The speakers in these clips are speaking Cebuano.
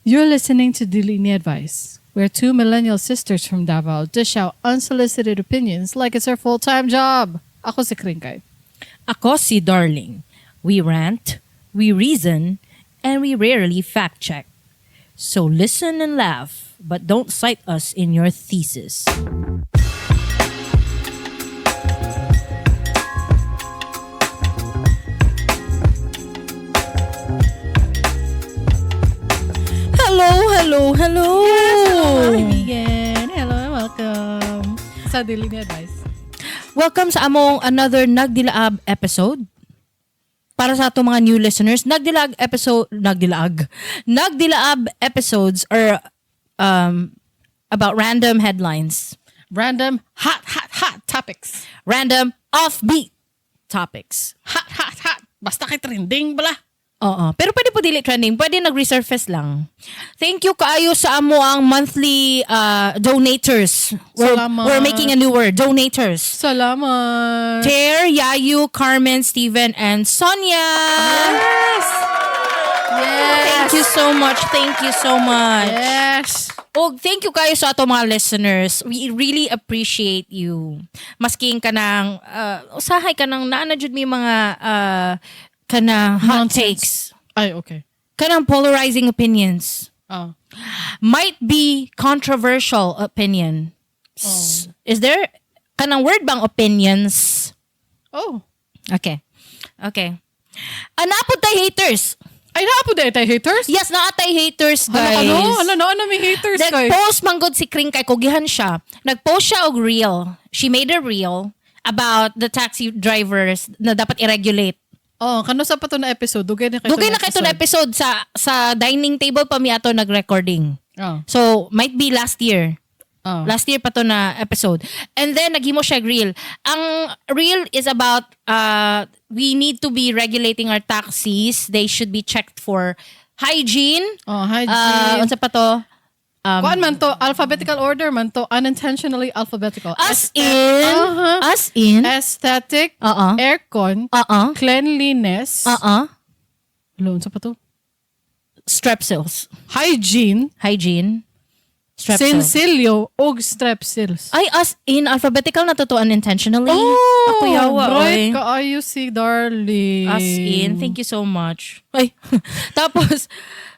You're listening to Dili Ni Advice, where two millennial sisters from Davao dish out unsolicited opinions like it's our full-time job. Ako si Kringkay. Ako si Darling. We rant, we reason, and we rarely fact check. So listen and laugh, but don't cite us in your thesis. Hello, hello, hello. Hello, mga kaibigan. Hello and welcome sa Dili Ni Advice. Welcome sa among another Nagdilaab episode. Para sa atong mga new listeners, Nagdilaab episodes are about random headlines, Random hot, hot, hot topics. Random offbeat topics. Hot, hot, hot. Basta kay trending bala. Oo. Pero pwede po dili trending. Pwede nag-resurface lang. Thank you kaayo sa amo ang monthly donators. Salamat. We're making a new word. Donators. Salamat. Ter, Yayu, Carmen, Steven, and Sonia. Yes! Yes! Thank you so much. Thank you so much. Yes! Og thank you kayo sa ato mga listeners. We really appreciate you. Masking ka ng, usahay ka ng, naa na jud may mga kanang hot Nonsense. Takes. Ay, okay. Kanang polarizing opinions. Oh. Might be controversial opinion. Is there kanang word bang opinions? Oh. Okay. Okay. Ana pod tay haters. Ay, naa pod diay tay haters? Yes, naa tay haters, Ano, guys. ano? Ano, ano, ano, may haters kay? Nag-post man gud si Kring kay kugihan siya. Nag-post siya og reel. She made a reel about the taxi drivers na dapat i-regulate. Oh, kano sa pa to na episode? Dugay na kay Dugay na kay to na episode sa dining table pa mi ato nag-recording. Oh. So, might be last year. Oh. Last year pa to na episode. And then, naghimo siya og reel. Ang reel is about we need to be regulating our taxis. They should be checked for hygiene. Oh, hygiene. Unsa pa to? Kuan man to, alphabetical order man to, unintentionally alphabetical. As in, as in, Aesthetic, aircon, cleanliness, Hello, unsa pa to? Strepsils. Hygiene, Hygiene. Strepsils. Sensilyo, og Strepsils. Ay, as in, alphabetical na to unintentionally. Oh, Ako yawa, bright oy. kaayo si darling. As in, thank you so much. Ay, tapos,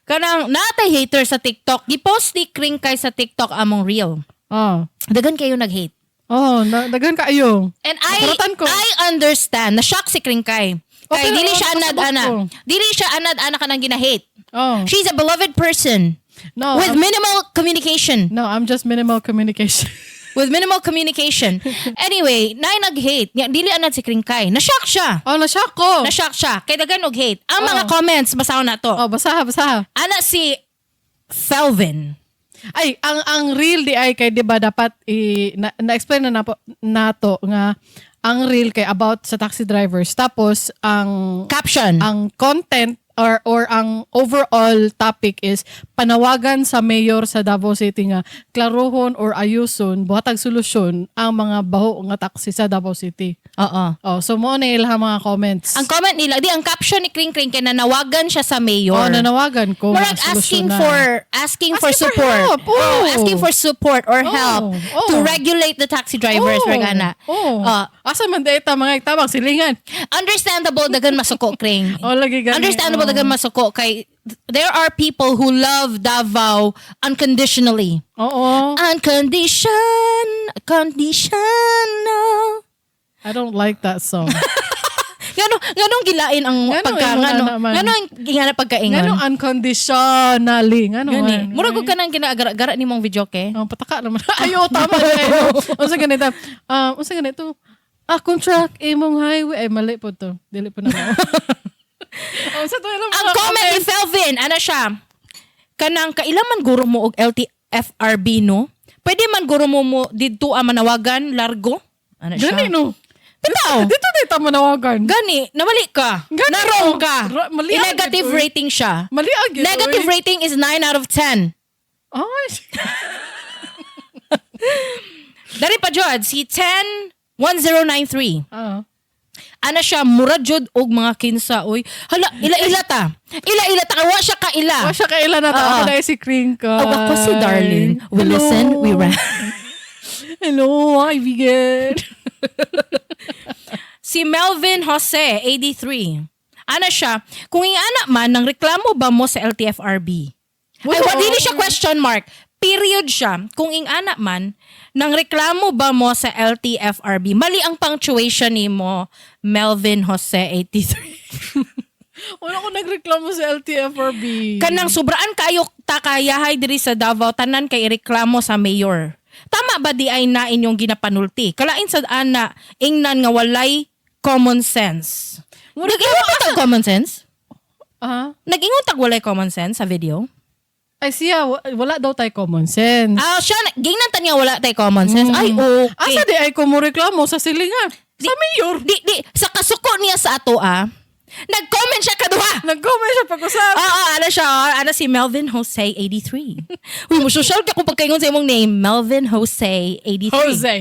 kanang, natay hater sa TikTok. Gipost ni Kring kay sa TikTok among reel. Oh. Dagan kayo nag-hate. Oh, daghan kaayo. And I Nakuratan ko. I understand. Na-shock si Kring kay. Oh, Kay pero dili siya ano, anad kasabot ana. ko. Dili siya anad ana kanang gina-hate. Oh. She's a beloved person No, with minimal communication. No, I'm just minimal communication. With minimal communication. Anyway, naay nag-hate. Nya, dili anad si Kringkay. Na-shock siya. Oh, na-shock ko. Na-shock siya. Kay daghan og hate. Ang mga Oh. comments, basahon na to. Oh, basaha, basaha. Ana si Felvin. Ay, ang reel di ay kay 'di ba dapat i na, na-explain na napo, nato nga ang reel kay about sa taxi drivers, tapos ang Caption. Ang content or ang overall topic is panawagan sa mayor sa Davao City nga klarohon or ayuson, buhatag solusyon ang mga baho nga taxi sa Davao City. Oo. Oh, so mo na ilang mga comments. Ang comment nila, di ang caption ni Kring Kring kay nanawagan siya sa mayor. Oh, nanawagan ko Murag nga asking solusyonan. for Asking for support. help, oh. Oh, asking for support or Oh, help oh. to regulate the taxi drivers, Oh, oh, ana. oh. Ah. Asa man di ta mga tabang silingan. Understandable dagan masuko, Kring. Oh, lagi gani. Understandable Oh. dagan masuko kay there are people who love Davao unconditionally. Oo. Conditional. I don't like that song. Nganong gilain ang Ngano pagka imong ngano ana man? ngano ang gingana pagkaingon? Ngano unconditionally? Ngano Gani. man? Murag og kanang ginaagara-gara nimong video ke. Oh, pataka naman. Ay, oo, tama na eh. Unsa ganito? Unsa ganito? Ah, contract imong highway. Ay, mali po to. Dili po na ako. Oh, unsa to ilang Ang mga comment ni Felvin, ana siya. Kanang kaila man guro mo og LTFRB, no? Pwede man guro mo mo didto ang manawagan largo. Ana siya. Gani no. Bitaw. Dito dito manawagan. Gani, namali ka. Gani, Narong no. ka. Mali ang Negative gid, oy. rating siya. Mali ang gid, Negative oy. rating is 9 out of 10. Ay. Dari pa jud si 10 1093. Ah. Ana siya, mura jud og mga kinsa oy. Hala, ila-ila ta. Ila-ila ta wa siya kaila. Wa siya kaila na ta. Ah. Ako na si Kringkay. Oh, ako si Darling. We Hello. listen, we rant. Hello, kaibigan. Si Melvin Jose, 83. Ana siya, kung ingana man, nang reklamo ba mo sa LTFRB? Ay, Wala. wa dili siya question mark. Period siya. Kung ingana man, nang reklamo ba mo sa LTFRB? Mali ang punctuation nimo, Melvin Jose, 83. Wala ko nagreklamo sa LTFRB. Kanang sobraan kayo takayahay diri sa Davao, tanan kay ireklamo sa mayor. Tama ba di ay na inyong ginapanulti? Kalain sa ana ingnan nga walay common sense. Nag-ingon ba tag common sense? Ah? Nag-ingon tag walay common sense sa video? Ay siya, wala daw tayo common sense. Ah, siya gingnan ta niya wala tay common sense. Ay, okay. Asa di ay ko mo reklamo sa silingan? Sa mayor. Di di sa kasuko niya sa ato ah. Nag-comment siya kaduha. Nag-comment siya pag-usap. Oo, ano siya, ano si Melvin Jose 83. Uy, mo social ka kung pagkaingon sa imong name, Melvin Jose 83. Jose.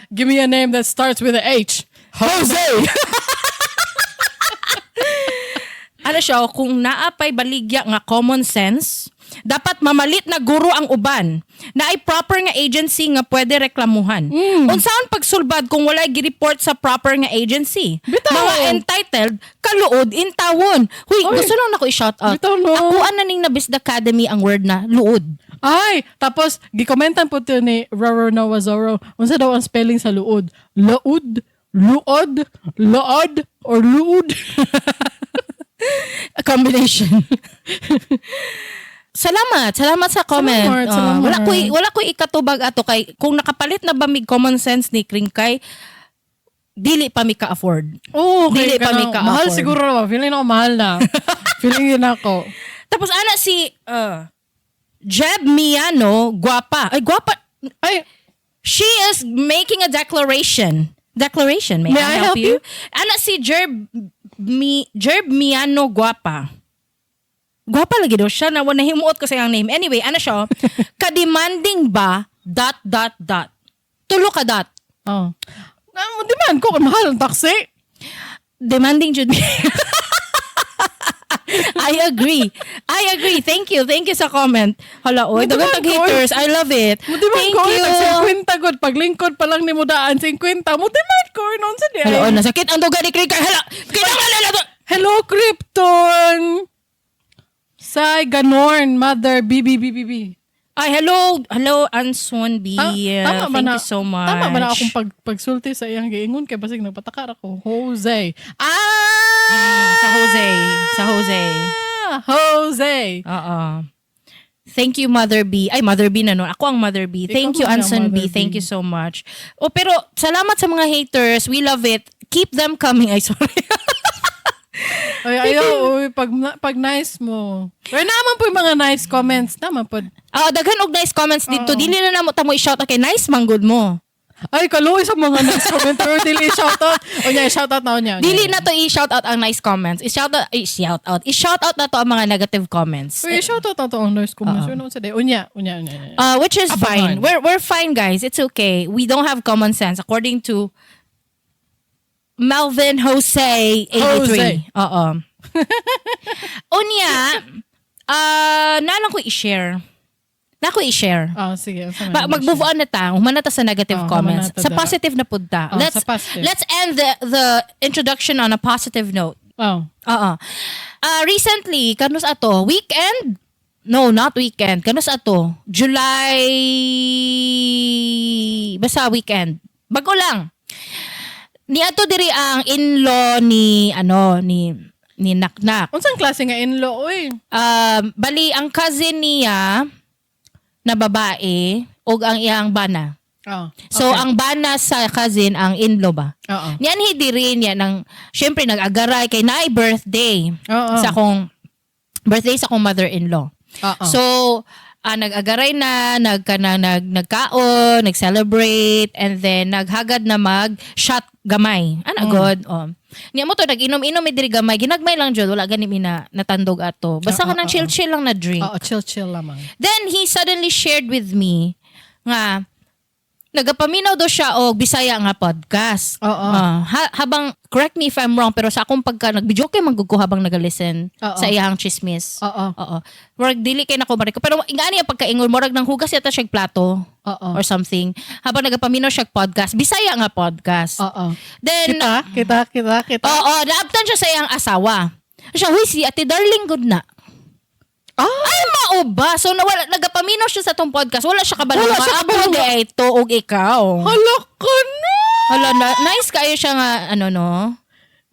Give me a name that starts with a H. Jose! Ano siya, kung naapay baligya nga common sense, dapat mamalit na guro ang uban. Naay proper nga agency nga pwede reklamuhan. Unsaon pagsulbad kung walay gi-report sa proper nga agency? Bitaw. Mga entitled, kaluod in tawon. Huy, Oy. gusto lang nako i-shout out. Bitaw, no. Akuan na ning Nabisd Academy ang word na luod. Ay, tapos gikomentan po to ni Roro Noah Zorro. Unsa daw ang spelling sa luod? Luod, luod, lood, or luod? A combination. Salamat, salamat sa comment. Salamat, Ah, salamat. wala ko'y ikatubag ato kay kung nakapalit na ba mig common sense ni Kringkay, dili pa mi ka-afford. Oo, okay. Dili pa mi ka-afford. Mahal siguro ba? Feeling ako mahal na. Feeling yun ako. Tapos ana si Jeb Miano, guwapa. Ay, guwapa. Ay, She is making a declaration. Declaration, may, I help you? Ana si Jerb Miano Guapa. Guapa lagi daw siya na nahimuot ko sa iyang name. Anyway, ano siya? Kademanding ba dot dot dot. Tulo ka dot. Oh. Ah, di man ko mahal ang taxi. Demanding jud me. I agree. I agree. Thank you. Thank you sa comment. Hala, oy, Mudiman dagan tag ko, oy. haters. I love it. Mo di man Thank ko you. tag 50 gud paglingkod pa lang ni mo daan 50. Mo di man ko noon sa di. Hala, oy, nasakit ang duga ni Krikar. Hala, kailangan na to. Hello Krypton. Sai Ganorn Mother B B B B B. Ay, hello. Hello, Anson B. Ah, tama ba Thank na, you so much. Tama ba na akong pagsulti sa iyang giingon kay basig nagpatakar ako. Jose. Ah! Sa Jose. Sa Jose. Jose. Oo. Thank you, Mother B. Ay, Mother B na no. Ako ang Mother B. Ikaw Thank you, man ang Anson B. Mother B. Thank you so much. Oh, pero salamat sa mga haters. We love it. Keep them coming. Ay, sorry. Ay, ayaw, uy, pag nice mo. Pero naman po yung mga nice comments. Naman po. Ah, daghan og nice comments dito. Dili na namo tamo i-shout okay, nice man good mo. Ay, kaluoy sa mga nice comment. Pero dili shout out. O niya, shout out na o niya. Dili na to i-shout out ang nice comments. I-shout out, i-shout out. I-shout out na to ang mga negative comments. Uy, shout out na to ang nice comments. Yun, sa day. Unya, unya, unya. Unya. Which is fine. Abangan. We're fine, guys. It's okay. We don't have common sense according to Melvin Jose 83. Jose. Oo. Unya, nalang ko i-share. Na ko i-share. Ah, sige. Unsa man yun? Mag-move on na ta. Humana ta sa negative Oh, comments. humana ta Sa da. positive na pud ta. Oh, let's sa positive. let's end the introduction on a positive note. Oh. Oo. Recently, kanus ato, weekend? No, not weekend. Kanus ato? July... Basta weekend. Bago lang. Ni ato diri ang in-law ni ano ni Naknak. Unsang klase nga in-law, uy? Bali ang cousin niya na babae ug ang iyang bana. Oh. So ang bana sa cousin ang in-law ba? Oo. Niyan diri niya nang syempre nag-agaray kay naay birthday Oo. sa akong birthday sa akong mother-in-law. Oo. So nag-agaray na, nagkaon, nag-celebrate, and then naghagad na mag-shot gamay. Ana god. Oh. Niya mo to nag-inom-inom mi diri gamay, ginagmay lang jud, wala gani mi na natandog ato. Basta Oo, kanang oo. chill-chill lang na drink. Oo, chill-chill lamang. Then he suddenly shared with me nga Nagapaminaw daw siya og Bisaya nga podcast. Oo. Ah, habang, correct me if I'm wrong, pero sa akong pagka nag-video kay man gud ko habang naga-listen sa iyang chismis. Oo. Murag dili kay nako mariko. Pero ingani ang pagkaingon, murag nang hugas yata siya og plato or something. Habang nagapaminaw siya og podcast, Bisaya nga podcast. Then Kita, kita, kita, kita. Oo, naabtan siya sa iyang asawa. Siya, "Huy, si Ate Darling good na." Ay, mao ba? So, nawala, nagapaminaw siya sa tong podcast. Wala siya kabalo. Wala siya Ako kabalo. di ay to og ikaw. Hala ka na! Hala, na, nice kayo siya nga, ano no?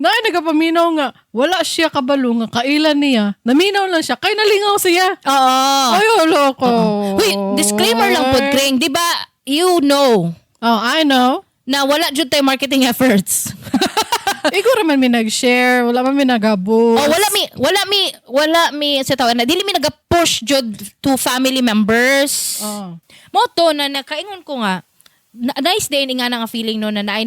Na nagapaminaw nga, wala siya kabalo nga kailan niya. Naminaw lang siya, kay nalingaw siya. Oo. Ay, hala ko. Wait, disclaimer lang po, Kring. Di ba, you know, Oh, I know. na wala jud tayo marketing efforts. Ikaw raman may nag-share, wala man may nagabos. Oh, wala mi sa tawag na dili mi naga-push jud to family members. Oh. Mo to na nakaingon ko nga na, nice din nga nga feeling no na naay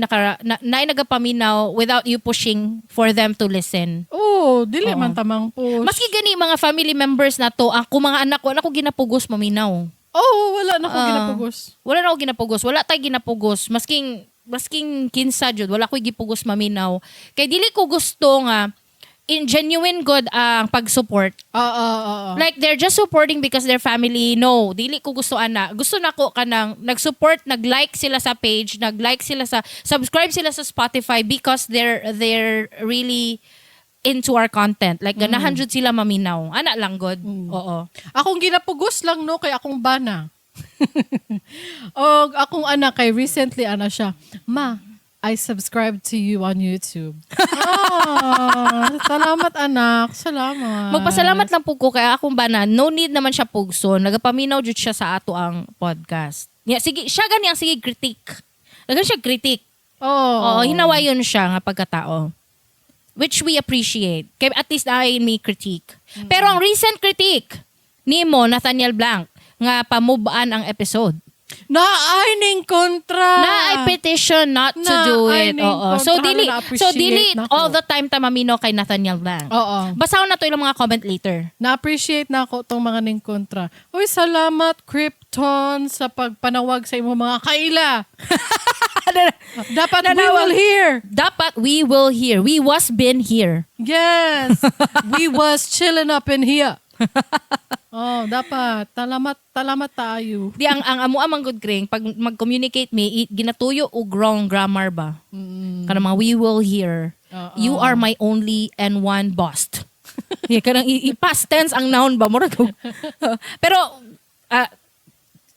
nagapaminaw without you pushing for them to listen. Oh, dili man tamang push. Maski gani mga family members na to, ako mga anak ko, wala ko ginapugos maminaw. Oh, wala na ko ginapugos. Wala na ako ginapugos, wala tay ginapugos. Masking masking kinsa jud, wala ko'y gipugos maminaw. Kay dili ko gusto nga in genuine good ang pag-support. Oo. Like they're just supporting because their family, no, dili ko gusto ana. Gusto nako kanang nag-support, nag-like sila sa page, nag-like sila sa subscribe sila sa Spotify because they're really into our content. Like ganahan jud sila maminaw. Ana lang god. Oo. Akong ginapugos lang no kay akong bana. Og akong anak kay recently ana siya, "Ma, I subscribe to you on YouTube." Ah, salamat anak, salamat. Magpasalamat lang po ko kay akong bana. No need naman siya pugson. Nagapaminaw jud siya sa ato ang podcast. Ya, sige, siya gani ang sige critique. Dagan siya critique. Oh. Oo, hinawayon siya nga pagkatao. Which we appreciate. Kaya at least I may critique. Pero ang recent critique nimo Nathaniel Blanc nga pamubaan ang episode. Naay ning kontra. Na ay petition not to do Naay it. ning Oo. So kontra dili na so dili na-appreciate nako. all the time ta mamino kay Nathaniel Blanc. Oo. Basahon na to ilang mga comment later. Na-appreciate na ako tong mga ning kontra. Uy, salamat Krypton sa pagpanawag sa imong mga kaila. Dapat we will hear. Dapat we will hear. We was been here. Yes. We was chilling up in here. Oh, dapat. Talamat, talamat tayo. Di ang amo amang good kring pag mag-communicate mi ginatuyo og wrong grammar ba. Kanang mga "we will hear." Oo. "You are my only and one boss." Yeah, kanang i-past tense ang noun ba murag. Pero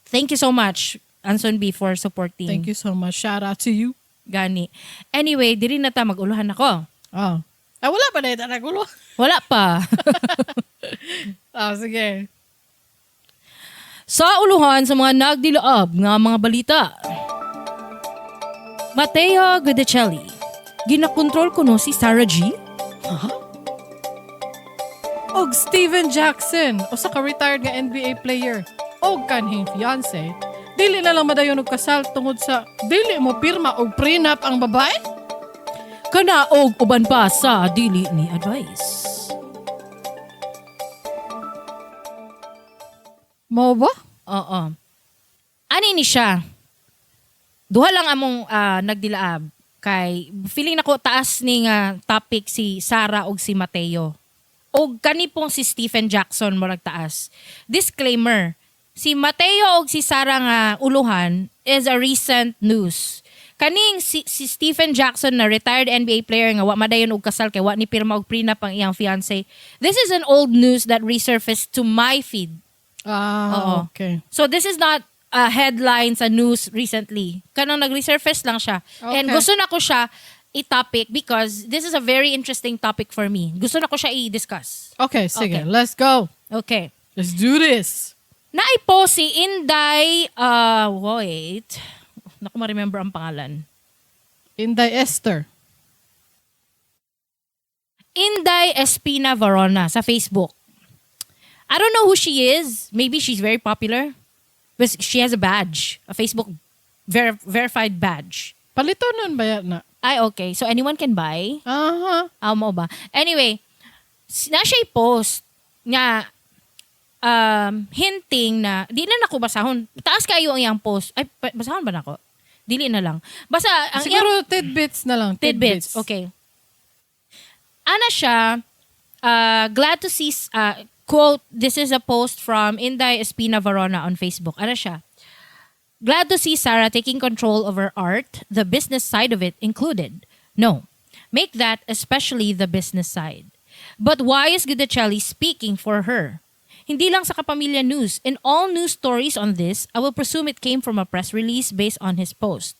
thank you so much, Anson B, for supporting. Thank you so much. Shout out to you. Gani. Anyway, diri na ta maguluhan ako. Oh. Ah, wala pa na ito nagulo. Wala pa. Ah, sige. Sa uluhan sa mga nagdilaab nga mga balita. Matteo Guidicelli, ginakontrol kuno si Sarah G? Og Steven Jackson, usa ka retired nga NBA player, og kanhing fiance, dili na lang madayon og kasal tungod sa dili mo pirma og prenup ang babae? Kana og uban pa sa dili ni advice. Mao ba? Oo. Ani ni siya? Duha lang among nagdilaab kay feeling nako taas ni nga topic si Sarah og si Mateo. Og kani pong si Stephen Jackson murag taas. Disclaimer, si Mateo og si Sarah nga uluhan is a recent news. Kaning si Stephen Jackson na retired NBA player nga wa madayon og kasal kay wa ni pirma og prenup ang iyang fiancé. This is an old news that resurfaced to my feed. Ah, Oo. Okay. So this is not a headline sa news recently. Kanang nag-resurface lang siya. And gusto na ko siya i-topic because this is a very interesting topic for me. Gusto na ko siya i-discuss. Okay, sige. Okay. Let's go. Okay. Let's do this. Naay po si Inday, wait. Naku, ma-remember ang pangalan. Inday Esther. Inday Espina Varona sa Facebook. I don't know who she is. Maybe she's very popular. But she has a badge. A Facebook verified badge. Palito nun ba yan na? Ay, okay. So anyone can buy? Aha. Ah, mo ba? Anyway, na siya post nga hinting na, di na nako basahon. Taas kayo ang iyang post. Ay, basahon ba nako? Dili na lang. Basta ang Siguro tidbits na lang. Tidbits. Okay. Ana siya, glad to see, quote, this is a post from Inday Espina Varona on Facebook. Ana siya, "Glad to see Sarah taking control of her art, the business side of it included. No, make that especially the business side. But why is Guidicelli speaking for her? Hindi lang sa Kapamilya News. In all news stories on this, I will presume it came from a press release based on his post.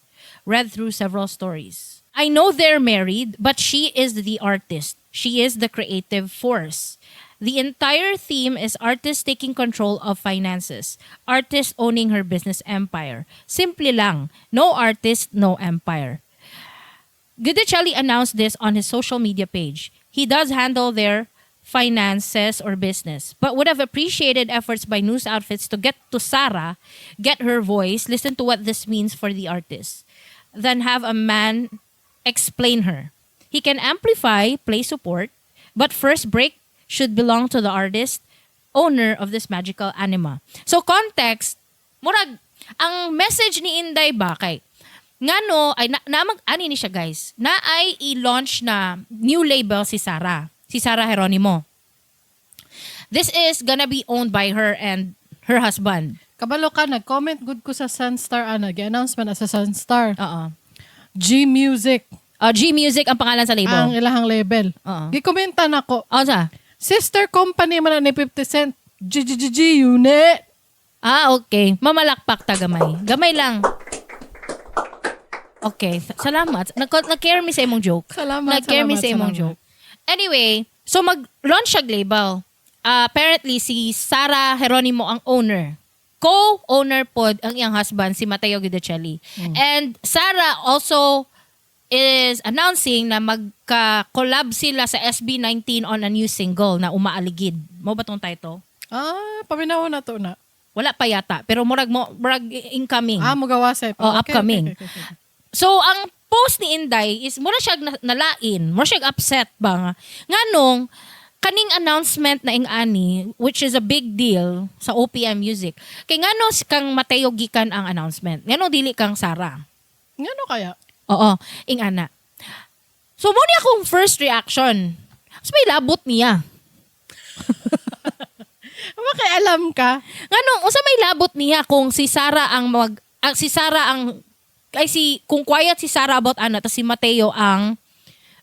Read through several stories. I know they're married, but she is the artist. She is the creative force. The entire theme is artist taking control of finances. Artist owning her business empire. Simple lang. No artist, no empire. Guidicelli announced this on his social media page. He does handle their finances or business, but would have appreciated efforts by news outfits to get to Sarah, get her voice, listen to what this means for the artist, than have a man explain her. He can amplify, play support, but first break should belong to the artist, owner of this magical anima." So context, murag ang message ni Inday ba kay ngano ay na mag ani ni siya, guys, na ay i-launch na new label si Sarah Geronimo. This is gonna be owned by her and her husband. Kabalo ka, nag-comment gud ko sa Sunstar, ana. Gi-announce man na sa Sunstar. Oo. G Music. G Music ang pangalan sa label. Ang ilahang label. Oo. Gikomenta nako. Oh, sa? Sister company man na ni 50 Cent. G G G G Unit. Ah, okay. Mamalakpak ta gamay. Gamay lang. Okay, salamat. Nag-care mi sa imong joke. Salamat, Nag-care mi salamat, sa imong salamat. joke. Anyway, so mag-launch siya label. Apparently, si Sarah Geronimo ang owner. Co-owner pod ang iyang husband, si Matteo Guidicelli. And Sarah also is announcing na magka-collab sila sa SB19 on a new single na Umaaligid. Mao ba tong title? Ah, paminaw na to na. Wala pa yata, pero murag mo murag incoming. Ah, mugawa sa Oh, upcoming. Okay. So, ang post ni Inday is mura siya nalain, mura siya upset ba nga. Nganong kaning announcement na ing-ani, which is a big deal sa OPM Music. Kay ngano kang Mateo gikan ang announcement? Ngano dili kang Sarah? Ngano kaya? Oo, ing-ana. So, mao ni akong first reaction. So, may labot niya. Makialam ka. Ngano, unsa may labot niya kung si Sarah ang mag ang si Sarah ang ay si kung quiet si Sarah about ana tas si Mateo ang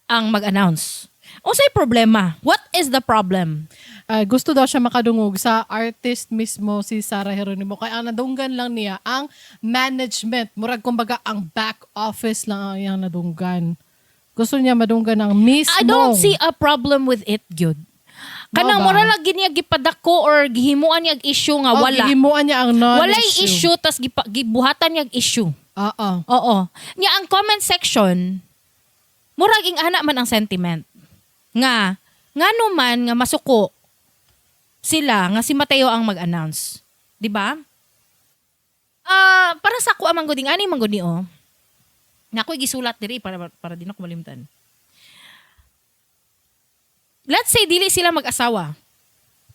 mag-announce? Unsay problema? What is the problem? Ah, gusto daw siya makadungog sa artist mismo, si Sarah Geronimo. Kaya ang nadunggan lang niya ang management. Murag kumbaga ang back office lang ang iyang nadunggan. Gusto niya madunggan ang mismo. I don't see a problem with it, gyud. Kanang Mao ba? mura lang niya gipadako or gihimuan niya og issue nga Oh, wala. gihimuan niya ang non-issue. Walay issue tas gibuhatan niya og issue. Oo. Oo. Nya ang comment section, murag ing-ana man ang sentiment. Nga, ngano man nga masuko sila nga si Mateo ang mag-announce. 'Di ba? Ah, para sa ako amang guding ani man gud ni oh. Na ako'y gisulat diri para di na ko malimtan. Let's say dili sila mag-asawa.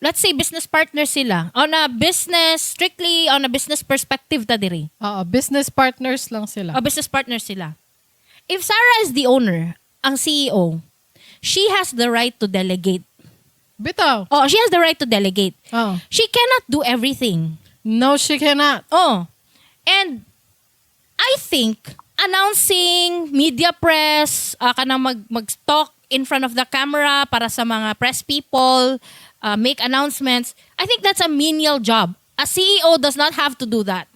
Let's say business partner sila. On a business, strictly on a business perspective ta diri. Oo, business partners lang sila. O business partner sila. If Sarah is the owner, ang CEO, she has the right to delegate. Bitaw. Oh, she has the right to delegate. Oh. She cannot do everything. No, she cannot. Oh. And I think announcing media press, kanang mag-talk in front of the camera para sa mga press people, make announcements, I think that's a menial job. A CEO does not have to do that.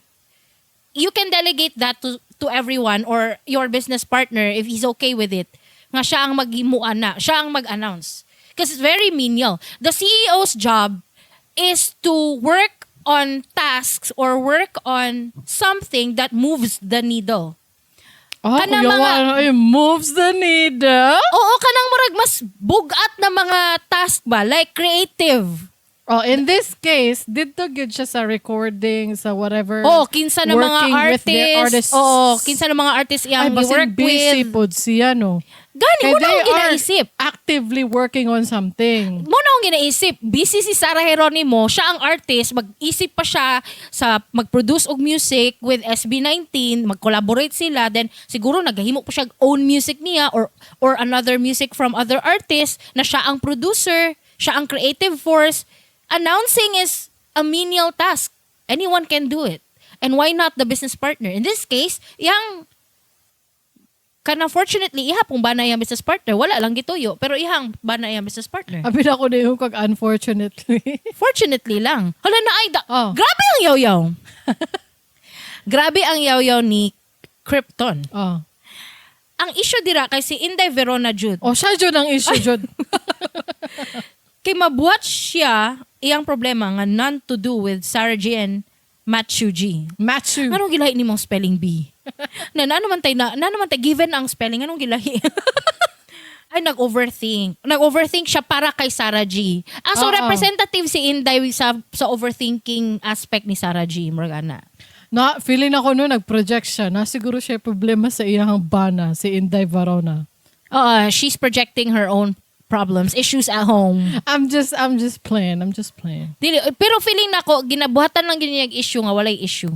You can delegate that to everyone or your business partner if he's okay with it. Nga siya ang maghimuan na, siya ang mag-announce. Because it's very menial. The CEO's job is to work on tasks or work on something that moves the needle. Oh, Kanang kuya, ay, moves the needle. Oo, kanang murag mas bugat na mga task ba? Like creative. Oh, in this case, didto gyud siya sa recording, sa whatever. Oo, kinsa na mga working with their artists. artists. Oo, kinsa na mga artists Ay, iyang basin work busy with. pod siya, no? Gani, Kay mo na they akong are ginaisip. actively working on something. Mo na akong ginaisip. Busy si Sarah Geronimo, siya ang artist, mag-isip pa siya sa mag-produce og music with SB19, mag-collaborate sila, then siguro naghahimo pa siya og own music niya or another music from other artists na siya ang producer, siya ang creative force. Announcing is a menial task. Anyone can do it. And why not the business partner? In this case, yang kana, fortunately, iha pong bana iyang business partner. Wala lang gituyo, pero ihang bana iyang business partner. Abi na ko na yung kag unfortunately. Fortunately lang. Hala na ay, Oh. grabe ang yaw-yaw. Grabe ang yaw-yaw ni Krypton. Oh. Ang issue dira kay si Inday Verona jud. Oh, siya jud ang issue jud. Kay mabuhat siya iyang problema nga none to do with Sarah G and Matthew G. Matthew. Anong gilahi ni mong spelling bee? Na naman tay given ang spelling, anong gilahi? Ay, nag-overthink. Nag-overthink siya para kay Sarah G. Ah, so representative si Inday sa overthinking aspect ni Sarah G. Morgana. Na, feeling ako no, nag-project siya. Na siguro siya problema sa iyang bana, si Inday Varona. Oo, she's projecting her own problems, issues at home. I'm just playing. I'm just playing. Dili, pero feeling nako ginabuhatan lang gini issue nga walay issue.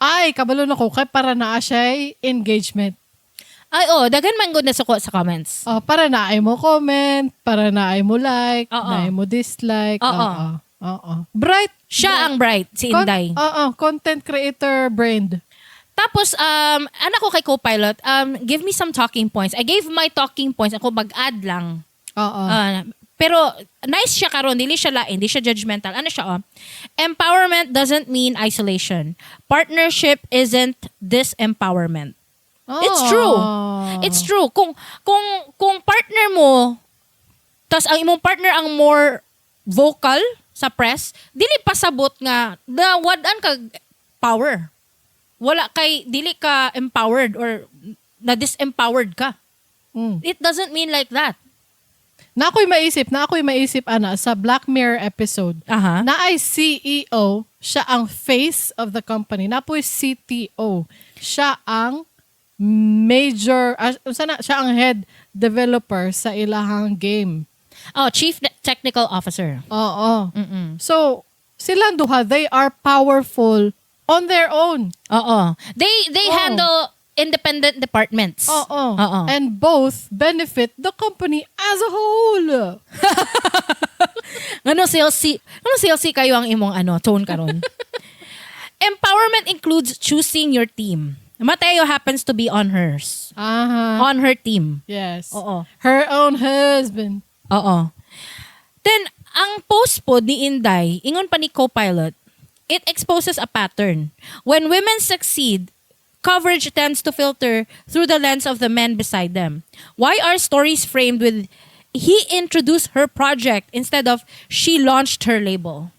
Ay, kabalo na ko kay para naa siya engagement. Ay, oh, daghan man gud na suko sa comments. Oh, para naay mo comment, para naay mo like, naay mo dislike. Oo. Oo. Bright. Siya ang bright, si Inday. Oo, content creator brand. Tapos, anak ko kay Copilot, give me some talking points. I gave my talking points. Ako mag-add lang. Ah, pero nice siya karon, dili siya lain, di siya judgmental. Ano siya, oh? Empowerment doesn't mean isolation. Partnership isn't disempowerment. It's true. It's true. Kung partner mo, tas ang imong partner ang more vocal sa press, dili pasabot nga nawad-an kag power. Wala kay dili ka empowered or na disempowered ka. It doesn't mean like that. Na ako'y maisip, ana, sa Black Mirror episode. Na ay CEO, siya ang face of the company. Na po'y CTO. Siya ang major, unsa na, siya ang head developer sa ilahang game. Oh, Chief Technical Officer. Oo. So, silang duha, they are powerful on their own. Oo. They Oo. Handle independent departments. Oo. Oo. And both benefit the company as a whole. Ngano salesy kayo ang imong ano tone karon? Empowerment includes choosing your team. Mateo happens to be on hers. On her team. Yes. Oo. Her own husband. Oo. Then, ang post po ni Inday, ingon pa ni Copilot, it exposes a pattern. When women succeed, coverage tends to filter through the lens of the men beside them. Why are stories framed with "he introduced her project" instead of "she launched her label"?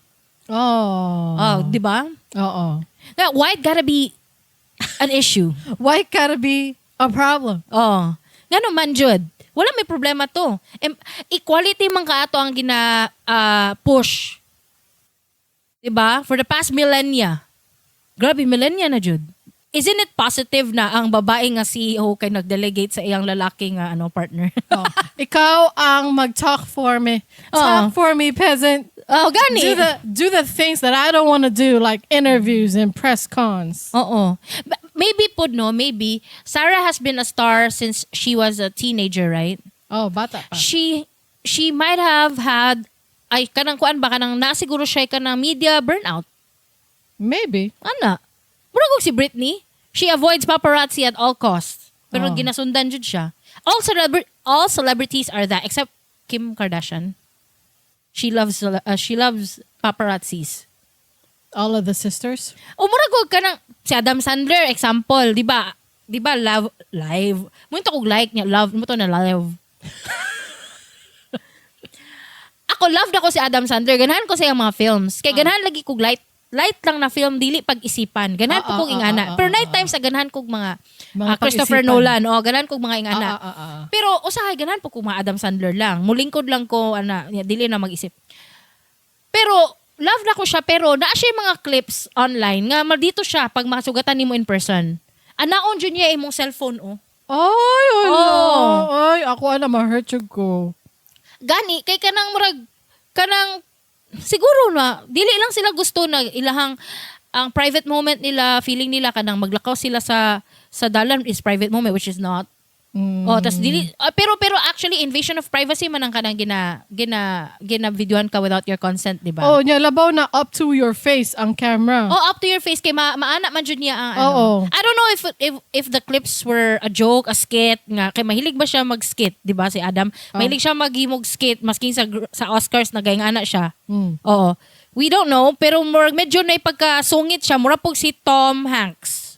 Oh. Oh, di ba? Oo. Now, why it gotta be an issue? Why gotta be a problem? Oh. Ngano man jud? Wala may problema to. Equality man kaato ang gina push. 'Di ba? For the past millennia. Grabe, millennia na jud. Isn't it positive na ang babae nga CEO kay nag-delegate sa iyang lalaki nga ano partner? Oh. Ikaw ang mag-talk for me. Talk Oo. For me, peasant. Oh, gani. Do the things that I don't want to do, like interviews and press cons. Oo. Maybe pod no, maybe Sarah has been a star since she was a teenager, right? Oh, bata pa. She might have had, ay, kanang kuan ba, kanang nasiguro siya kanang media burnout. Maybe. Ana. Murag og si Britney, she avoids paparazzi at all costs. Pero Oh. ginasundan jud siya. All celebrities are that except Kim Kardashian. She loves paparazzis. All of the sisters. O murag og kanang si Adam Sandler example, di ba? Di ba love live? Mo to kog like niya, love mo to na live. Ako, love na ko si Adam Sandler. Ganahan ko sa iyang mga films. Kay ganahan lagi kog light light lang na film, dili pag-isipan. Ganahan po kog ingana. Pero night times sa ganahan kog mga, Mga Christopher pag-isipan. Nolan, o ganahan kog mga ingana. Pero usahay ganahan po kog mga Adam Sandler lang. Mulingkod lang ko ana, dili na mag-isip. Pero love na ko siya, pero naa siya yung mga clips online nga maldito siya pag makasugatan nimo in person. Anaon jud niya imong cellphone, oh. Ay, ala. Oh. Ay, ako ana ma-hurt jud ko. Gani kay kanang murag kanang siguro na dili lang sila gusto na ilahang ang private moment nila, feeling nila kanang maglakaw sila sa dalan is private moment, which is not. Oh, tas dili pero pero actually invasion of privacy man ang kanang gina gina gina videoan ka without your consent, di ba? Oh, nya labaw na up to your face ang camera. Oh, up to your face kay maana man jud niya ang ano. Oo. I don't know if the clips were a joke, a skit nga kay mahilig ba siya mag-skit, di ba si Adam? Mahilig siya maghimog skit masking sa Oscars nagayng ana siya. Oo. We don't know pero more, medyo na pagkasungit siya, mura pug si Tom Hanks.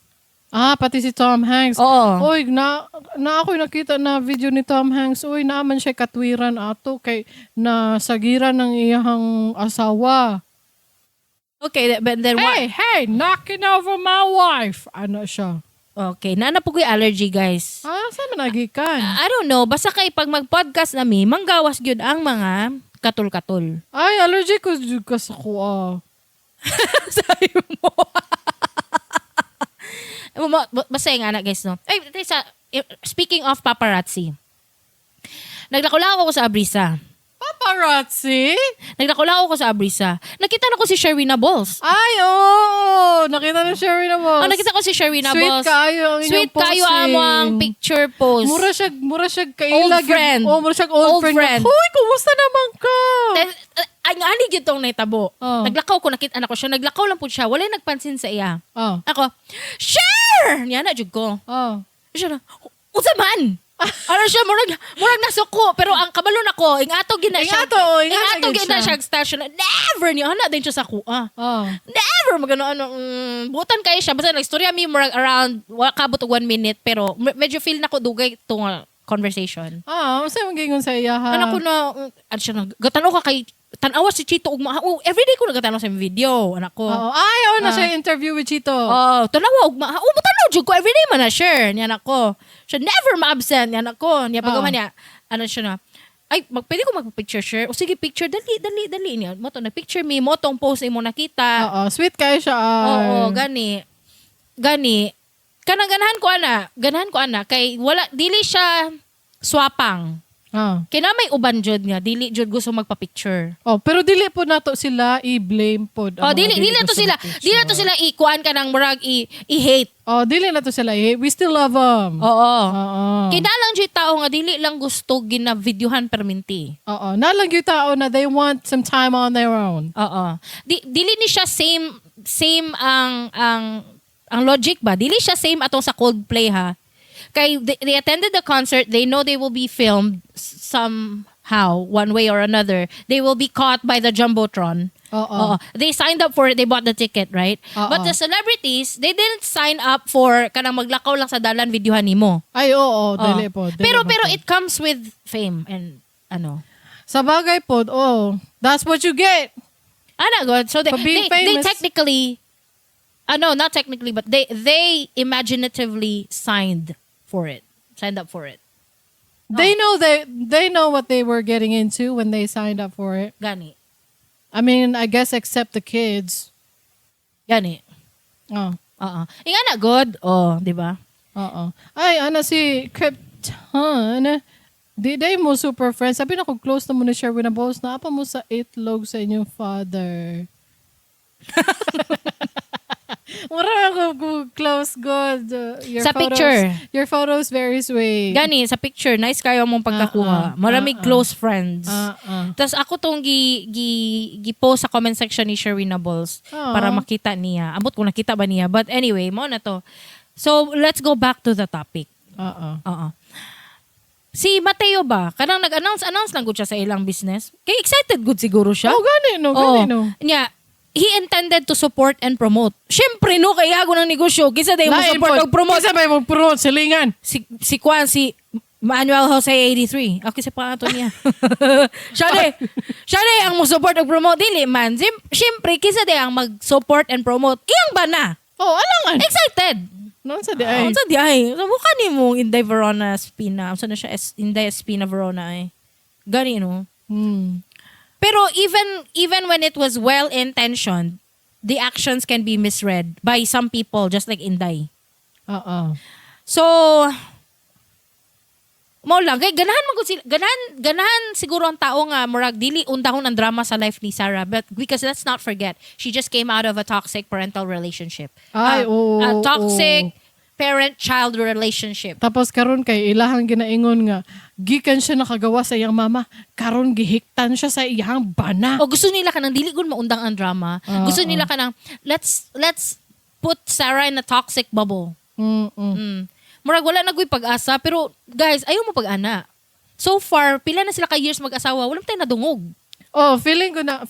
Ah, pati si Tom Hanks. Oo. Oy, na ako'y nakita na video ni Tom Hanks. Uy, naaman siya katwiran ato kay na sagiran ng iyahang asawa. Okay, but then what? Hey, hey, knocking over my wife. Ano siya? Okay, naa na po ko'y allergy, guys. Ah, saan man nagikan? I don't know, basta kay pag mag-podcast nami, manggawas gyud ang mga katul-katul. Ay, allergy ko jud ka sa kuha. Sabi mo. Basta yung anak, guys, no? Ay, sa, speaking of paparazzi, naglakaw ako sa Abrisa. Paparazzi? Naglakaw ako sa Abrisa. Nakita na ko si Sherwina Balls. Ay, oo! Nakita na Sherwin na boss. Oh, nakita ko si Sherwina Sweet Balls. kaayo ang inyong Sweet kayo posting. amo ang picture post. Mura siya kaila. Old friend. Oh, mura siya old Old friend. friend. Hoy, kumusta naman ka? Then, ang ani gyud tong nahitabo. Oh. Naglakaw ko, nakita na ko siya. Naglakaw lang po siya. Walay nagpansin sa iya. Oh. Ako, "Share!" Niya na jud ko. Oh. Siya na, "Unsa man?" Ano siya, murag nasuko. Pero ang kabalo nako, ingato gina siya. Ingato, oh, ingato Ingato gid gina siya. siya station. Never niya, ana din siya sa kuha. Oh. Never magano ano, butan kayo siya. Basta nagstorya mi murag around, wa kabot og 1 minute, pero medyo feel nako dugay itong conversation. Ah, unsa man gingon sa iya ha? Ano ko na, ano siya na, gatanaw ka kay, tanawa si Chito ug oh, everyday ko nagatanaw sa imong video, anak ko. Oo. Ay, oh, na siya interview with Chito. Oh, tanawa ug ma. Oh, mutanaw jud ko everyday man na share niya nako. Siya never ma-absent niya nako. Niya pag Oo. niya ano siya na. "Ay, pwede ko magpa-picture share." "O sige, picture, dali dali dali" niya. Mo to nag-picture me, mo tong post imo nakita. Oo, sweet kayo siya. Ay. Oo, gani. Gani. Kanang ganahan ko ana, ganahan ko ana kay wala dili siya swapang. Ah. Kay na may uban jud nga dili jud gusto magpa-picture. Oh, pero dili po nato sila i-blame pod. Oh, ang mga dili dili na to gusto sila. magpicture. Dili na to sila ikuan ka ng murag i-hate. Oh, dili na to sila i-hate. We still love them. Oo. Oo. Kay na lang jud tao nga dili lang gusto gina-videohan perminti. Oo. Nalang yung tao na they want some time on their own. Oo. Dili ni siya same same ang logic ba? Dili siya same atong sa Coldplay ha. Kay they attended the concert, they know they will be filmed somehow, one way or another. They will be caught by the jumbotron. Oo. Oo. They signed up for it, they bought the ticket, right? Oo. But the celebrities, they didn't sign up for kanang maglakaw lang sa dalan videohan nimo. Ay, oo, dili Oo. po. Dili Pero po. pero it comes with fame and ano. Sa bagay po, oh, that's what you get. Ana god. So they For being they famous. technically no, not technically, but they imaginatively signed for it. Signed up for it. They know what they were getting into when they signed up for it. Gani. I mean, I guess except the kids. Gani. Oh. Oo. Ingana god. Oh, di ba? Oo. Ay, ana si Krypton. Di day mo super friends. Sabi na kung close na mo ni Sherwin na boss, naa pa mo sa itlog sa inyong father. Mura ako kung close good. Your Sa photos, picture. Your photos very sweet. Gani sa picture, nice kayo mong pagkakuha. Ah, ah, Maraming ah, ah. close friends. Ah, ah. Tapos ako tong gi, gi, gi post sa comment section ni Sherwina Balls Ah. para makita niya. Amot kung nakita ba niya. But anyway, mo na to. So, let's go back to the topic. Ah, ah. Oo. Si Mateo ba? Kanang nag-announce, announce lang gud siya sa ilang business. Kay excited gud siguro siya. Oh, gani no, gani Oo. no. Niya, he intended to support and promote. Siyempre no, kay gago ng negosyo. Kinsa day mo Lain support pod. og promote? Kinsa may mo promote silingan? Si Kwan, si Manuel Jose 83. Okay, sa pangato niya. Siya de ang mo support og promote. Dili man. Siyempre, kinsa day ang mag-support and promote? Iyang ba na? Oh, alangan. Excited. Noon sa di ay. Ay. Unsa di ay? So, mukha ni mo Inday Verona Espina. Unsa na siya? Inday Espina Verona ay. Gani no? Pero even even when it was well-intentioned, the actions can be misread by some people, just like Inday. Oo. So, Mao lang kay ganahan man gud sila, ganahan ganahan siguro ang tao nga murag dili undahon ang drama sa life ni Sarah, but because let's not forget, she just came out of a toxic parental relationship. Ay, oo, A toxic parent-child relationship. Tapos karon kay ilahang ginaingon nga gikan siya nakagawa sa iyang mama, karon gihiktan siya sa iyang bana. O gusto nila kanang dili gud maundang ang drama. Gusto nila kanang let's put Sarah in a toxic bubble. Murag wala na guy pag-asa, pero guys, ayaw mo pag-ana. So far, pila na sila ka years mag-asawa, wala man tayo nadungog. Oh, feeling ko na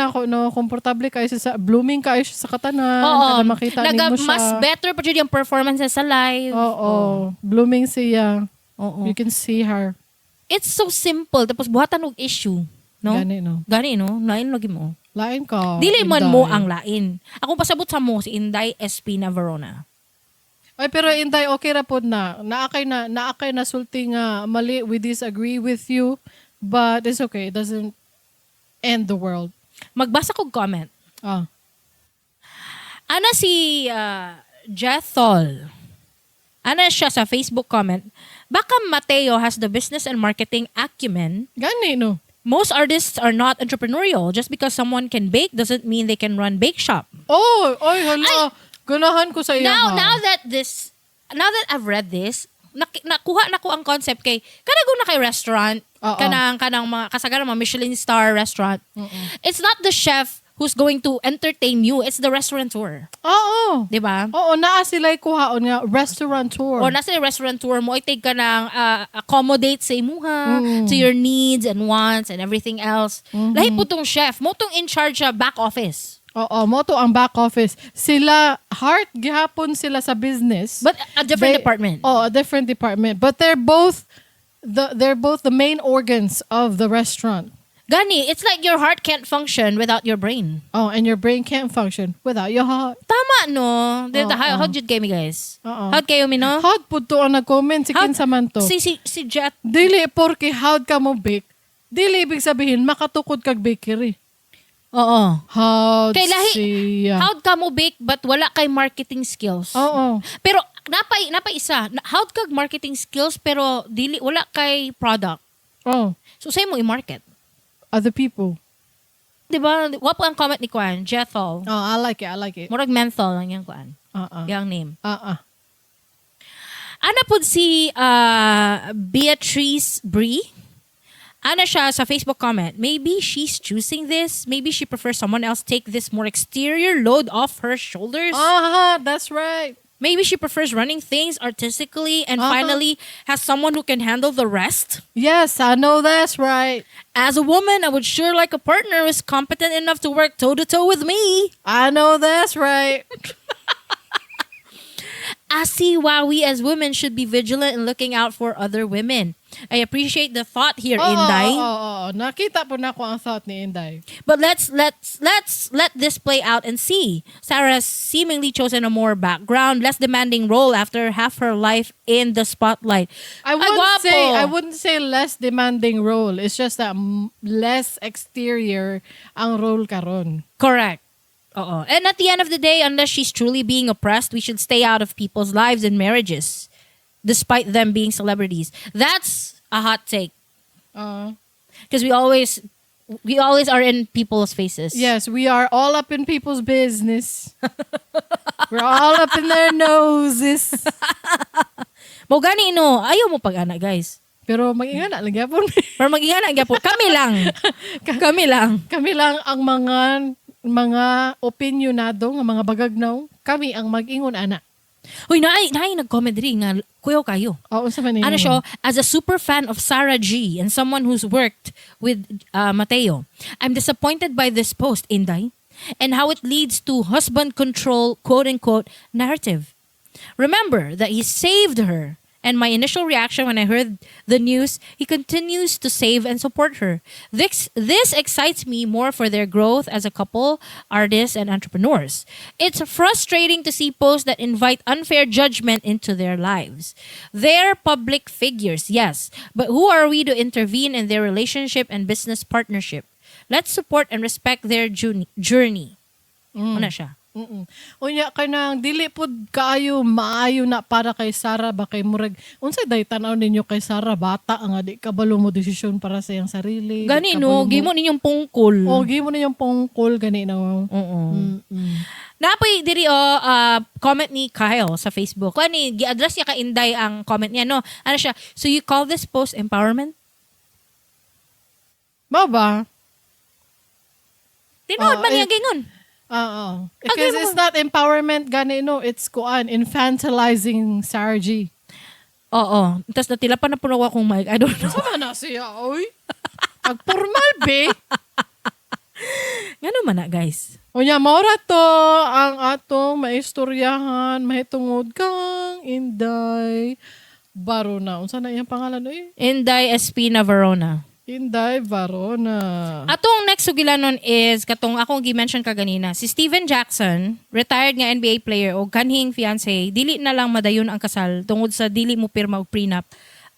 ako, no, komportable kayo siya sa blooming kayo siya sa katanan, kada makita Naga, nimo siya. mas better pa jud yung performances sa live. Oo, blooming siya. Oo. You can see her. It's so simple tapos buhatan og issue, no? Gani, no. Gani, no? Lain lagi mo. Lain ka. Dili man mo Inday. ang lain. Akong pasabot sa mo si Inday Espina Verona. Ay, pero Inday, okay ra pod na. Naa kay na sulti nga mali, we disagree with you, but it's okay. It doesn't end the world. Magbasa kog comment. Ah. Ana si Jethol. Ana siya sa Facebook comment. Baka Mateo has the business and marketing acumen. Gani, no. Most artists are not entrepreneurial. Just because someone can bake doesn't mean they can run bake shop. Oh, oy, hala. Ganahan ko sa iya. Now that I've read this, nakuha na ko ang concept kay kanang na kay restaurant, kanang kanang mga kasagaran mga Michelin star restaurant. It's not the chef who's going to entertain you, it's the restaurateur. Oo. 'Di ba? Oo, naa sila'y kuhaon nga restaurateur. Or nasa restaurateur mo, i-take ka ng accommodate sa imuha, to your needs and wants and everything else. Lahi po tong chef, mo tong in charge sa back office. Oo, mo to ang back office. Sila, heart gihapon sila sa business. But a different department. Oh, a different department. But they're both the main organs of the restaurant. Gani, it's like your heart can't function without your brain. Oh, and your brain can't function without your heart. Tama, no? How jud kayo mi, guys? Oo. How'd kayo mi, no? How'd po to ang nag-comment si kinsa man to? Si Jet. Dili porke how'd ka mo bake, dili ibig sabihin makatukod kag bakery. Oo. How'd Kay lahi, siya? how'd ka mo bake but wala kay marketing skills? Oo. Pero napa isa, how'd kag marketing skills pero dili wala kay product. Oh, So say mo i-market. Other people. 'Di ba? Wa po ang comment ni Kwan, Jethol. Oh, I like it. I like it. Murag menthol ang iyang kwan. Yang name. Ana pod si Beatrice Bree. Ana siya sa Facebook comment. Maybe she's choosing this. Maybe she prefers someone else take this more exterior load off her shoulders. Aha, that's right. Maybe she prefers running things artistically and finally has someone who can handle the rest. Yes, I know that's right. As a woman, I would sure like a partner who is competent enough to work toe to toe with me. I know that's right. I see why we as women should be vigilant in looking out for other women. I appreciate the thought here, Inday. Oo. Nakita po na ko ang thought ni Inday. But let's let this play out and see. Sarah's seemingly chosen a more background, less demanding role after half her life in the spotlight. I Ay, wouldn't gwapo. say I wouldn't say less demanding role. It's just that less exterior ang role karon. Correct. Oo. And at the end of the day, unless she's truly being oppressed, we should stay out of people's lives and marriages, despite them being celebrities. That's a hot take because we always are in people's faces. Yes, we are all up in people's business. We're all up in their noses. Mo gani no, ayaw mo pag-ana, guys. Pero mag-ingana lang gyapon. Pero mag-ingana gyapon. Kami lang. Kami lang. Kami lang ang mga opinionado nga mga bagagnaw. Kami ang mag-ingon ana. Uy, naay nag-comment diri nga kuyaw kayo. Oo, sa man Ano siya, as a super fan of Sarah G and someone who's worked with Mateo, I'm disappointed by this post, Inday, and how it leads to husband control, quote unquote, narrative. Remember that he saved her. And my initial reaction when I heard the news, he continues to save and support her. This excites me more for their growth as a couple, artists, and entrepreneurs. It's frustrating to see posts that invite unfair judgment into their lives. They're public figures, yes, but who are we to intervene in their relationship and business partnership? Let's support and respect their journey. Ano siya? Unya kanang dili pud kaayo maayo na para kay Sarah ba, kay murag unsay day tan-aw ninyo kay Sarah, bata nga di kabalo mo desisyon para sa iyang sarili. Di Gani kabalo no, gimo ninyong pungkol. Oh, gimo ninyong pungkol gani no. Oo. Napoy diri oh, comment ni Kyle sa Facebook. Ani gi-address niya ka Inday ang comment niya no. Ano siya? "So you call this post empowerment?" Mao ba? Tinuod Oh, man niya eh, gingon. Oo. Because Agay mo. it's not empowerment gani no, it's kuan, infantilizing Sarah G. Oo. Tapos natila pa na puno akong mic. I don't know. Sama na siya, oy. Ag formal be. Ngano man na, guys? Unya, maura to ang atong maistoryahan mahitungod kang Inday Barona. Unsa na iyang pangalan oy? Inday Espina Verona. Inday Varona. Atong next sugilanon is katong akong gi-mention kaganina, si Steven Jackson, retired nga NBA player o kanhing fiancé, dili na lang madayon ang kasal tungod sa dili mo pirma og prenup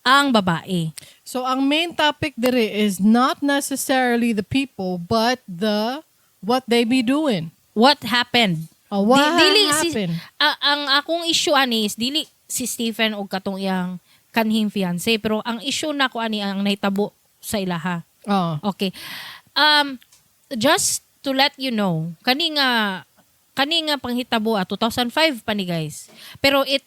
ang babae. So ang main topic dire is not necessarily the people but the what they be doing. What happened? Oh, what Dili happened? Ang akong issue ani is dili si Stephen og katong iyang kanhing fiancé, pero ang issue nako ani ang nahitabo sa ilaha. Oh. Okay. Just to let you know, kani nga panghitabo 2005 pa ni, guys. Pero it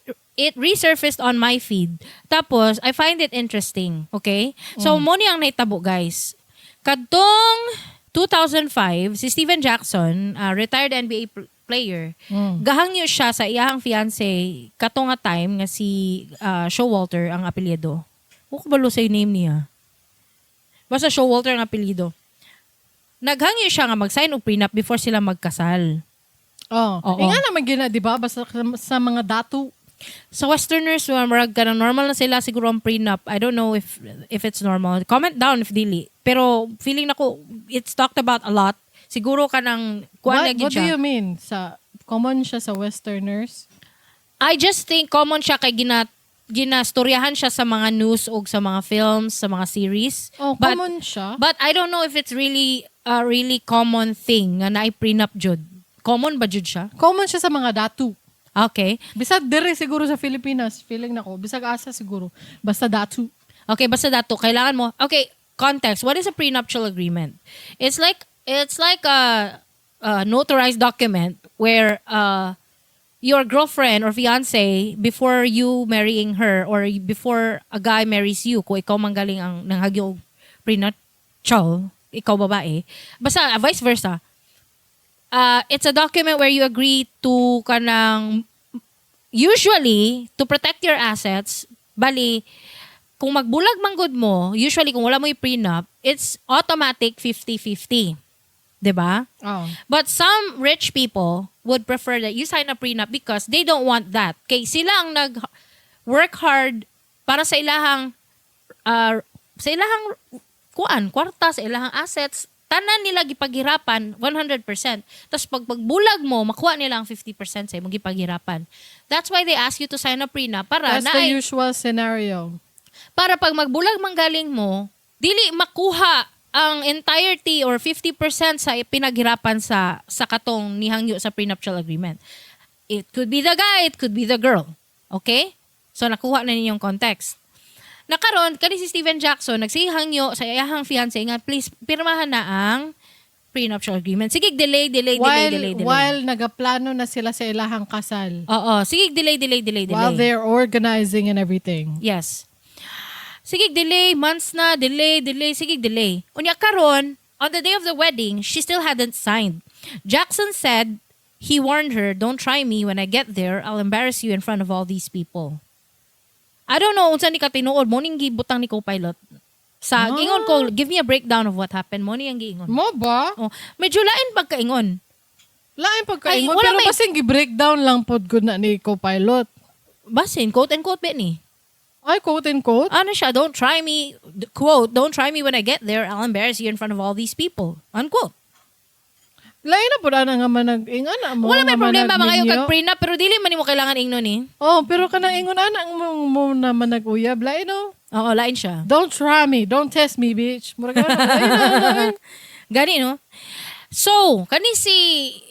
resurfaced on my feed. Tapos I find it interesting, okay? So mo ni ang nahitabo, guys. Kadtong 2005, si Steven Jackson, retired NBA player, gahangyo siya sa iyahang fiancé katong nga time nga si Showalter ang apelyido. Wa ko balo sa name niya. Basta Showalter ang apelyido. Naghangyo siya nga mag-sign og prenup before sila magkasal. Oh. Oo. Inga naman gina, di ba? Basta sa mga datu. Sa Westerners, murag kanang normal na sila siguro ang prenup. I don't know if it's normal. Comment down if dili. Pero feeling nako it's talked about a lot. Siguro kanang kuan What, na gyud what do siya. you mean? Sa common siya sa Westerners? I just think common siya kay ginastoryahan siya sa mga news o sa mga films, sa mga series. Oh, common siya. But I don't know if it's really a really common thing nga naay prenup jud. Common ba jud siya? Common siya sa mga datu. Okay. Bisag dire siguro sa Pilipinas, feeling nako. Bisag asa siguro. Basta datu. Okay, basta dato kailangan mo. Okay, context. What is a prenuptial agreement? It's like a notarized document where your girlfriend or fiance, before you marrying her or before a guy marries you, kung ikaw manggaling ang nanghagyo og prenuptial, ikaw babae, basta vice versa. It's a document where you agree to kanang usually to protect your assets. Bali, kung magbulag man gud mo, usually kung wala mo yung prenup, it's automatic 50-50. 'Di ba? Oh. But some rich people would prefer that you sign a prenup because they don't want that. Kay sila ang nag work hard para sa ilahang kuan, kwarta, sa ilahang assets, tanan nila gipaghirapan 100%. Tapos pag pagbulag mo, makuha nila ang 50% sa imong gipaghirapan. That's why they ask you to sign a prenup para That's the naay- usual scenario. Para pag magbulag manggaling mo, dili makuha ang entirety or 50% sa pinaghirapan sa katong nihangyo sa prenuptial agreement. It could be the guy, it could be the girl. Okay? So nakuha na ninyong context. Nakaron, kani si Steven Jackson nagsihangyo sa iyahang fiancé nga please pirmahan na ang prenuptial agreement. Sige, delay, delay, delay, While, delay, delay. while nagaplano na sila sa ilahang kasal. Oo, sige, delay, delay, delay, delay. While they're organizing and everything. Yes. Sige, delay, months na, delay, delay, sige, delay. Unya karon, on the day of the wedding, she still hadn't signed. Jackson said he warned her, "Don't try me when I get there. I'll embarrass you in front of all these people." I don't know unsa ni katinuod mo ning gibutang ni co-pilot. Sa gingon ko, "Give me a breakdown of what happened." Mo ni ang giingon. Mo ba? Oh, medyo lain pagkaingon. Lain pagkaingon. Ay, wala Pero basin gi-breakdown lang pod gud na ni co-pilot. Basin, quote and quote ba ni? Ay, quote and quote. Ano siya, "Don't try me," quote, "Don't try me when I get there. I'll embarrass you in front of all these people." Unquote. Lain na pud ana nga manag ingon na mo Wala may nga problema mga managminyo. kag prenup pero dili man nimo kailangan ingnon eh. Oh, pero kanang ingon ana mo na manag-uyab lain no. Oo, lain siya. "Don't try me, don't test me, bitch." Murag ana, lain na, lain. Gani no. So, kani si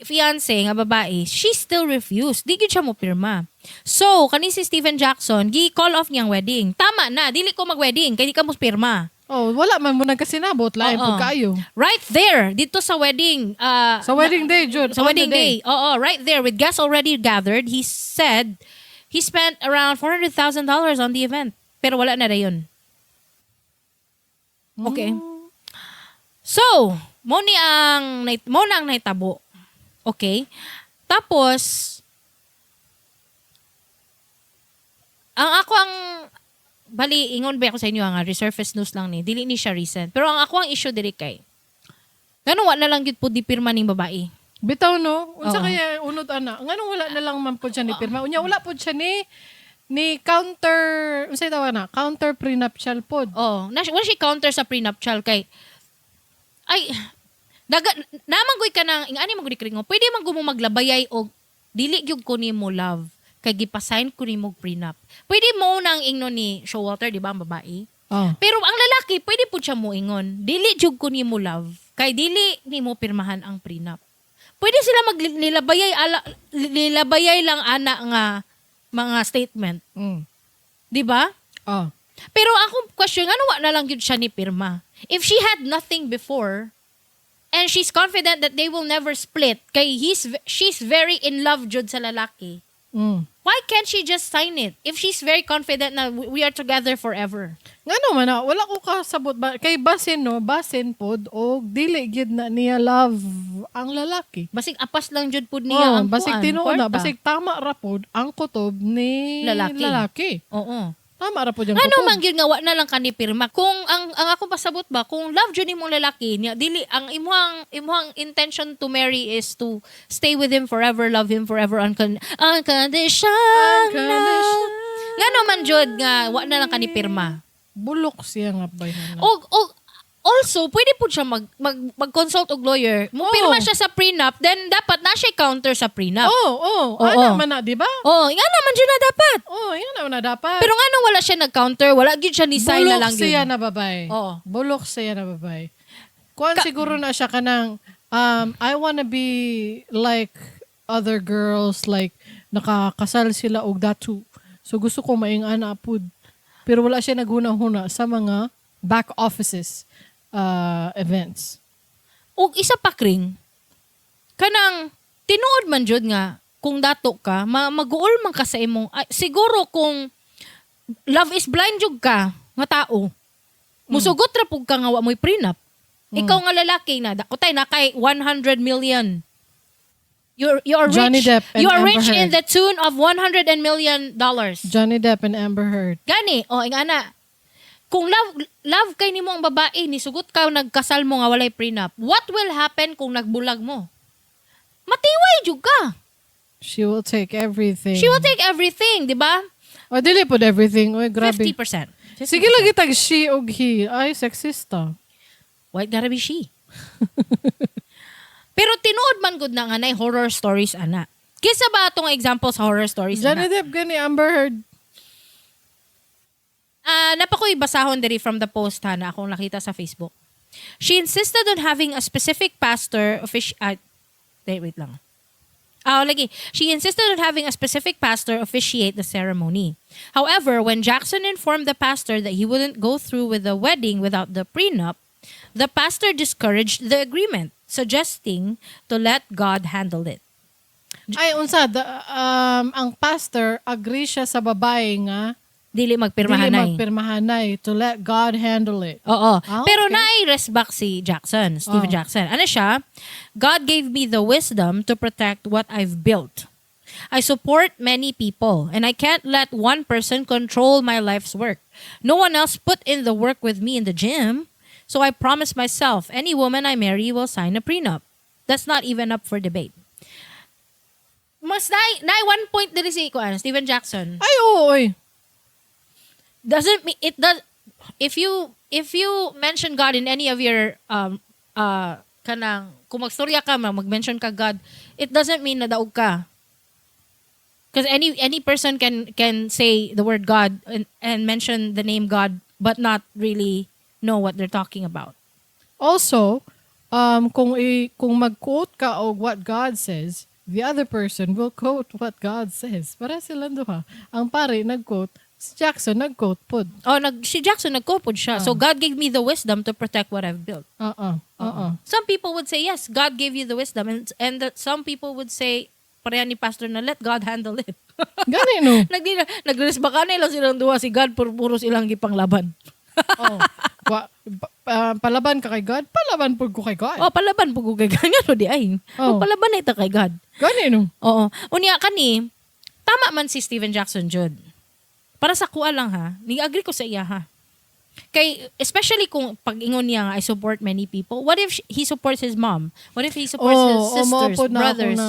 fiance nga babae, she still refused. Di gyud siya mo pirma. So, kani si Stephen Jackson, gi call off niyang wedding. Tama na, dili ko mag-wedding kay di ka mo pirma. Oh, wala man mo nagkasinabot, lain Oo. pud kaayo. Right there, dito sa wedding. Sa wedding day, jud. Sa On wedding the day. Oo, right there with guests already gathered, he said he spent around $400,000 on the event. Pero wala na dayon. Okay. So, mo na ang nahitabo. Okay? Tapos ang ako ang bali ingon ba ako sa inyo nga resurface news lang ni, dili ni siya recent. Pero ang ako ang issue diri kay ngano wa na lang gyud po di pirma ning babae? Bitaw, no? Unsa Oo. kaya unod ana? Nganong wala na lang man pod siya ni pirma? Unya wala pod siya ni counter, unsay tawag na? Counter prenuptial pod. Oh, na wala siya counter sa prenuptial kay ay daga naman goy ka nang ingani man gud kringo. Pwede man gud mo maglabayay og dili gyud ko nimo love kay gipa-sign ko nimo og prenup. Pwede mo nang ingnon ni Showalter, di ba, ang babae? Oh. Pero ang lalaki, pwede pud siya moingon, "Dili jud ko nimo love kay dili nimo pirmahan ang prenup." Pwede sila magnilabayay ala nilabayay lang ana nga mga statement, di ba? Oh. Pero akong question, ano, wa na lang yun siya ni pirma? If she had nothing before, and she's confident that they will never split, kay she's very in love jud sa lalaki, why can't she just sign it? If she's very confident na we are together forever. Ngano man na wala ko kasabot ba kay basin, no, basin pod og dili gid na niya love ang lalaki. Basig apas lang jud pud niya Oh, ang basig kuan, tinuod na, kwarta. basig tama ra pod ang kutob ni Lalaki. Lalaki. Oo. Tama ra pod ang Ngano kutob. man gyud nga wa na lang kani pirma? Kung ang ako pasabot ba, kung love jud nimong lalaki niya, dili ang imuhang intention to marry is to stay with him forever, love him forever unconditional. Unconditional. Ngano man jud nga wa na lang kani pirma? Bulok siya nga bayhana. Og also pwede pud siya mag mag-consult og lawyer. Mo pirma Oo. siya sa prenup, then dapat na siya counter sa prenup. Oh. Oo. Ana man na, di ba? Oh, nga naman jud na dapat. Oh, yan naman na dapat. Pero ngano wala siya nag-counter, wala gyud siya ni sign na Bulok lang gyud. siya na babae. Oo. Bulok siya na babae. Kuan siguro na siya kanang I wanna be like other girls, like nakakasal sila og datu. So gusto ko maing ana pud. Pero wala siya naghuna-huna sa mga back offices events. Og isa pa, kring, kanang tinuod man jud nga kung dato ka, maguol man ka sa imong ay, siguro kung love is blind jud ka nga tao, musugot ra pug ka nga wa mo'y prenup. Ikaw nga lalaki na dako tay na kay 100 million. You are Johnny rich. Depp and You are Amber rich in Heard. the tune of 100 and million dollars. Johnny Depp and Amber Heard. Gani, o ingana. Kung love love kay nimo ang babae, nisugot ka nagkasal mo nga walay prenup. What will happen kung nagbulag mo? Matiway jud ka. She will take everything. She will take everything, di ba? O, dili pod everything. Oy, grabe. 50%. Sige lagi tag she og he. Ay, sexista. Why it gotta be she? Pero tinuod man gud na nga nay horror stories ana. Kisa ba atong example sa horror stories Johnny ana? Depp gani Amber Heard. Ah, napakoy basahon diri from the post ha na akong nakita sa Facebook. She insisted on having a specific pastor offici wait, wait lang. Ah, lagi. She insisted on having a specific pastor officiate the ceremony. However, when Jackson informed the pastor that he wouldn't go through with the wedding without the prenup, the pastor discouraged the agreement, suggesting to let God handle it. Ay, unsa, ang pastor agree siya sa babae nga Dili dili magpirmahanay. magpirmahanay, to let God handle it. Oo. Ah, Pero okay. nai-rest back si Jackson, Steven Oh. Jackson. Ano siya? "God gave me the wisdom to protect what I've built. I support many people and I can't let one person control my life's work. No one else put in the work with me in the gym. So I promise myself any woman I marry will sign a prenup. That's not even up for debate." Mas na one point diri si kuan, Steven Jackson. Ay, oo, oy. Doesn't mean it does if you mention God in any of your kanang kung magstorya ka mag-mention ka God, it doesn't mean na daog ka. Because any person can say the word God and mention the name God but not really know what they're talking about. Also, Kung mag-quote ka og what God says, the other person will quote what God says. Para silang duha. Ang pare nag-quote, si Jackson nag-quote pod. Oh, si Jackson nag-quote pod siya. So God gave me the wisdom to protect what I've built. Oo. Oo. Some people would say, yes, God gave you the wisdom. And some people would say, pareha ni Pastor na, let God handle it. Gani no. Nagresbaka nila silang duha, si God, puro silang gipanglaban. Oh. Palaban ka kay God, palaban pud ko kay God. Oh, palaban po ko kay God. Nga no, di ay. Oh. Oh. Palaban na ita kay God. Gani no. Oo. Unya kani, tama man si Steven Jackson jud. Para sa kuha lang ha, ni-agree ko sa iya ha. Kay especially kung pag-ingon niya nga I support many people. What if he supports his mom? What if he supports his Oh, mao sisters, pod na ako brothers? na.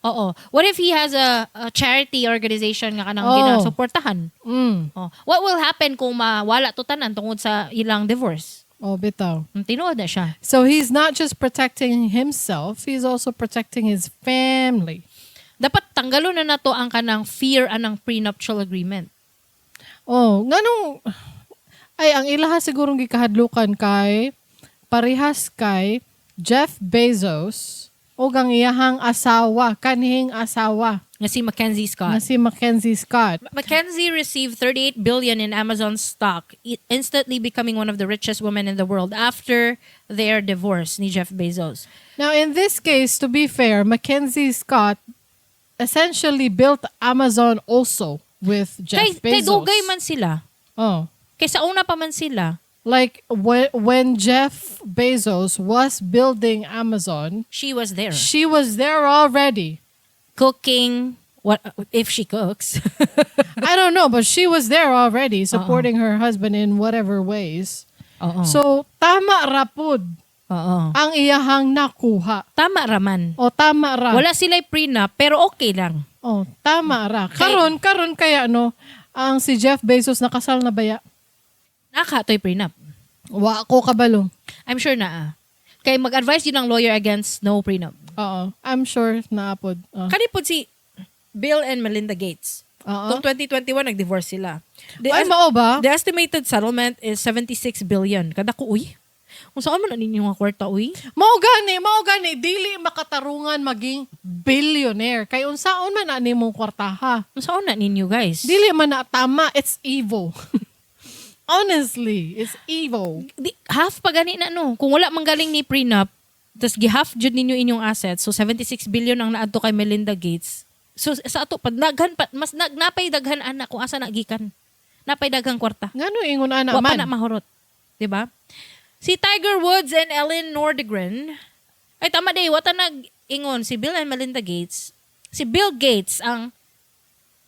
Oo. What if he has a charity organization nga kanang ginasuportahan? Oh. What will happen kung mawala to tanan tungod sa ilang divorce? Oh, bitaw. Tinuod na siya. So he's not just protecting himself, he's also protecting his family. Dapat tanggalon na nato ang kanang fear anang prenuptial agreement. Oh, nganong ay ang ilaha sigurong gikahadlukan kay parehas kay Jeff Bezos ug ang iyahang asawa, kanhing asawa Nga si Mackenzie Scott. nga si Mackenzie Scott. Mackenzie received 38 billion in Amazon stock, instantly becoming one of the richest women in the world after their divorce ni Jeff Bezos. Now, in this case, to be fair, Mackenzie Scott essentially built Amazon also with Jeff Kay Bezos. dugay man sila. Oh. Kay sa una pa man sila. Like when Jeff Bezos was building Amazon, She was there. she was there already. Cooking, what if she cooks? I don't know, but she was there already supporting her husband in whatever ways. Oo. So, tama ra pud Oo. ang iyahang nakuha. Tama raman. O tama ra. Wala sila'y prenup, pero okay lang. Oh, tama ra. Karon kaya no, ang si Jeff Bezos nakasal na baya? Naka to'y prenup. Wa ko kabalo. I'm sure na ah. Kay mag-advise yun ang lawyer against no prenup. Oo, I'm sure naapod. Oo. Kani pod si Bill and Melinda Gates. Oo. Noong 2021, nag-divorce sila. Ay, mao ba? The estimated settlement is 76 billion. Kada ko, uy. Kung saan man na ninyo nga kwarta, uy. Mao gani dili makatarungan maging billionaire kay unsaon man na nimong kwartaha. Kung saan na ninyo, guys. Dili man na tama, it's evil. Honestly, it's evil. Di, half pa gani na, no. Kung wala man galing ni prenup, tas gi-half jud ninyo inyong assets, so 76 billion ang naadto kay Melinda Gates. So sa ato pa daghan pa mas napay daghan ana kung asa na gikan. Napay daghang kwarta. Ngano ingon ana Wa pa man? na mahurot. 'Di ba? Si Tiger Woods and Elin Nordegren, ay tama day, wata nag ingon si Bill and Melinda Gates. Si Bill Gates ang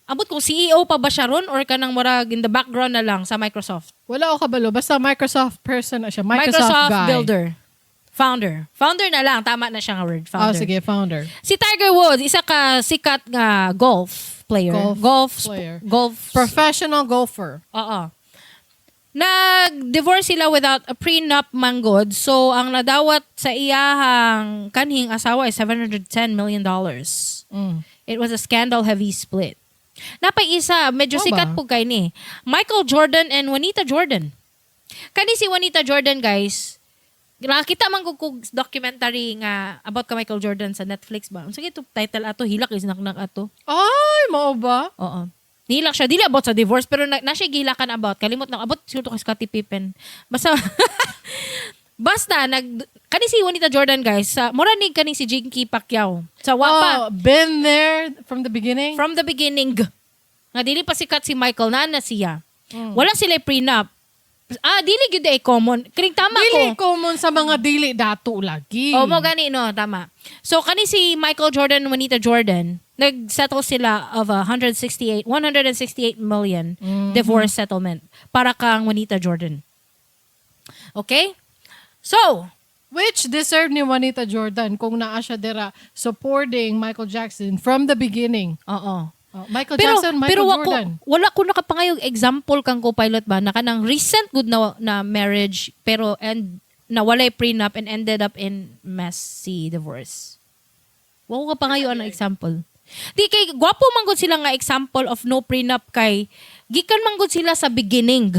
abot kung CEO pa ba siya ron or kanang murag in the background na lang sa Microsoft. Wala ko kabalo, basta Microsoft person na siya, Microsoft, guy. builder. Founder. Founder na lang. Tama na siya nga word. Oh, Founder. sige, founder. Si Tiger Woods, isa ka sikat nga golf player. Golf player. Golf. Professional golfer. Oo. Nag-divorce sila without a prenup manggod. So, ang nadawat sa iyahang kanhing asawa is $710 million. It was a scandal-heavy split. Napay isa, medyo Oh, sikat ba? po kay ni. Michael Jordan and Juanita Jordan. Kani si Juanita Jordan, guys, nakita man ko documentary nga about ka Michael Jordan sa Netflix ba? Sige to title ato, Hilak is Naknak ato. Ay, mao ba? Oo. Nihilak siya. Dili about sa divorce, pero na siya gihilakan about. Kalimot lang. About siguro to kay Scottie Pippen. Basta, kani si Juanita Jordan, guys, sa, mura ni kani si Jinky Pacquiao. Sa wapa. Oh, been there from the beginning? From the beginning. Nga dili pa sikat si Michael, na siya. Wala sila prenup. Ah, dili gyud ay common. Kining tama Dili ko. common sa mga dili dato lagi. Oh, mo gani no, tama. So kani si Michael Jordan and Juanita Jordan, nag-settle sila of a 168 million divorce settlement para kang Juanita Jordan. Okay? So, Which deserved ni Juanita Jordan kung naa siya dira supporting Michael Jackson from the beginning. Oo. Oh, Michael Jackson, Michael pero wako, Jordan. wala ko nakapangayog example kang co-pilot ba na kanang recent good na marriage pero and na walay prenup and ended up in messy divorce. Wa ko kapangayo ang example. Di kay gwapo man gud sila nga example of no prenup kay gikan man gud sila sa beginning.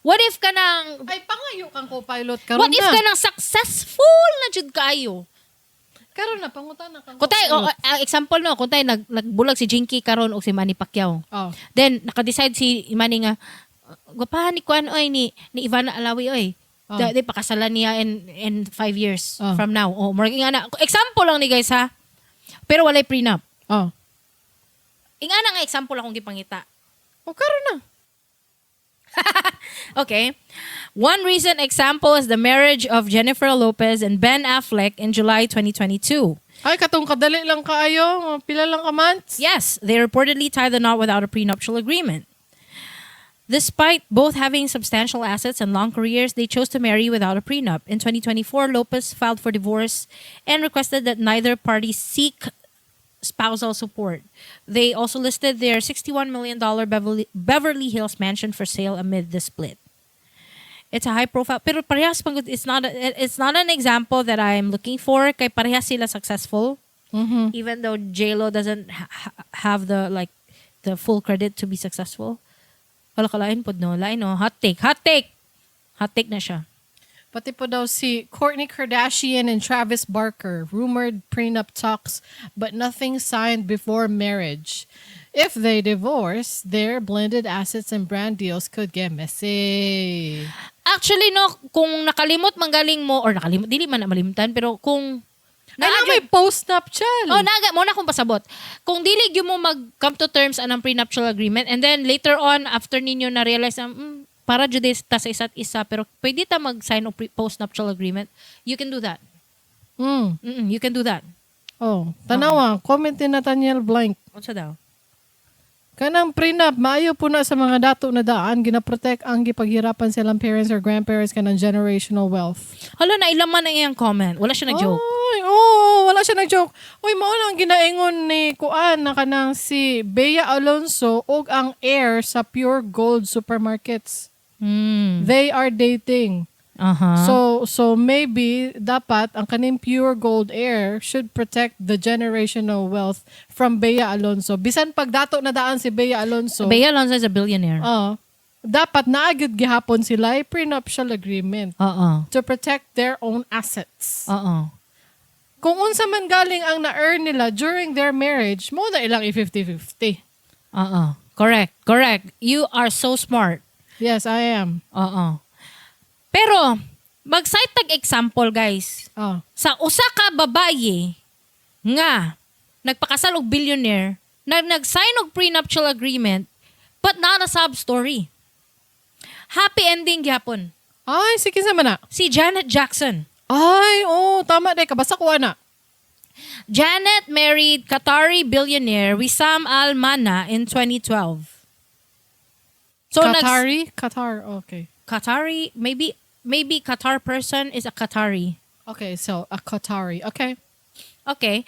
What if kanang Ay, pangayo kang co-pilot karon What if na. kanang successful na jud kaayo? Karon na, pangutana kang Kung tayo, co-pilot. oh, example no, kung tayo nagbulag si Jinky karon og si Manny Pacquiao. Oh. Then naka-decide si Manny nga, "Gwapahan ni kuan oy, ni Ivana Alawi oy." Oh. Di pakasalan niya in 5 years Oh. from now. Oh, murag nga na. Example lang ni guys ha. Pero walay prenup. Oh. Ingana nga example akong gipangita. O karon na. Okay. One recent example is the marriage of Jennifer Lopez and Ben Affleck in July 2022. Ay, katong kadali lang kaayo, mga pila lang ka months. Yes, they reportedly tied the knot without a prenuptial agreement. Despite both having substantial assets and long careers, they chose to marry without a prenup. In 2024, Lopez filed for divorce and requested that neither party seek spousal support. They also listed their $61 million Beverly Hills mansion for sale amid the split. It's a high profile, pero parehas pang it's not an example that I'm looking for kay parehas sila successful even though J-Lo doesn't have the like the full credit to be successful. Wala ka lain pod no, lain no. Hot take, hot take. Hot take na siya. Pati po daw si Kourtney Kardashian and Travis Barker, rumored prenup talks, but nothing signed before marriage. If they divorce, their blended assets and brand deals could get messy. Actually no, kung nakalimot manggaling mo or nakalimot dili man na malimtan pero kung Ay, na may postnuptial. Oh, naga mo na akong pasabot. Kung dili gyud mo mag come to terms anang prenuptial agreement and then later on after ninyo na realize na para jud ta sa isa't isa pero pwede ta mag-sign og postnuptial agreement, you can do that. You can do that. Oh, tanawa, comment ni Nathaniel Blank. Unsa daw? Kanang prenup, maayo po na sa mga dato na daan, ginaprotect ang gipaghirapan silang parents or grandparents kanang generational wealth. Hala, na ilang man ang iyang comment. Wala siya nag-joke. Ay, oo, wala siya nag-joke. Uy, mao na ang ginaingon ni Kuan na kanang si Bea Alonzo ug ang heir sa Pure Gold Supermarkets. They are dating. So maybe dapat ang kaning Pure Gold heir should protect the generational wealth from Bea Alonzo. Bisan pagdato na daan si Bea Alonzo. Bea Alonzo is a billionaire. Oh, dapat naagad gihapon sila ay prenuptial agreement to protect their own assets. Kung unsa man galing ang na-earn nila during their marriage, mo na ilang i-50-50. Oo. Correct. Correct. You are so smart. Yes, I am. Oo. Pero, mag-cite tag example, guys. Oh. Sa usa ka babaye nga nagpakasal og billionaire, na nag-sign og prenuptial agreement, but not a sob story. Happy ending gyapon. Ay, sige sa man na. Si Janet Jackson. Ay, oh, tama day kabasa ko ana. Janet married Qatari billionaire Wissam Al Mana in 2012. So Qatari? Qatar, okay. Qatari, maybe Qatar person is a Qatari. Okay, so a Qatari. Okay. Okay.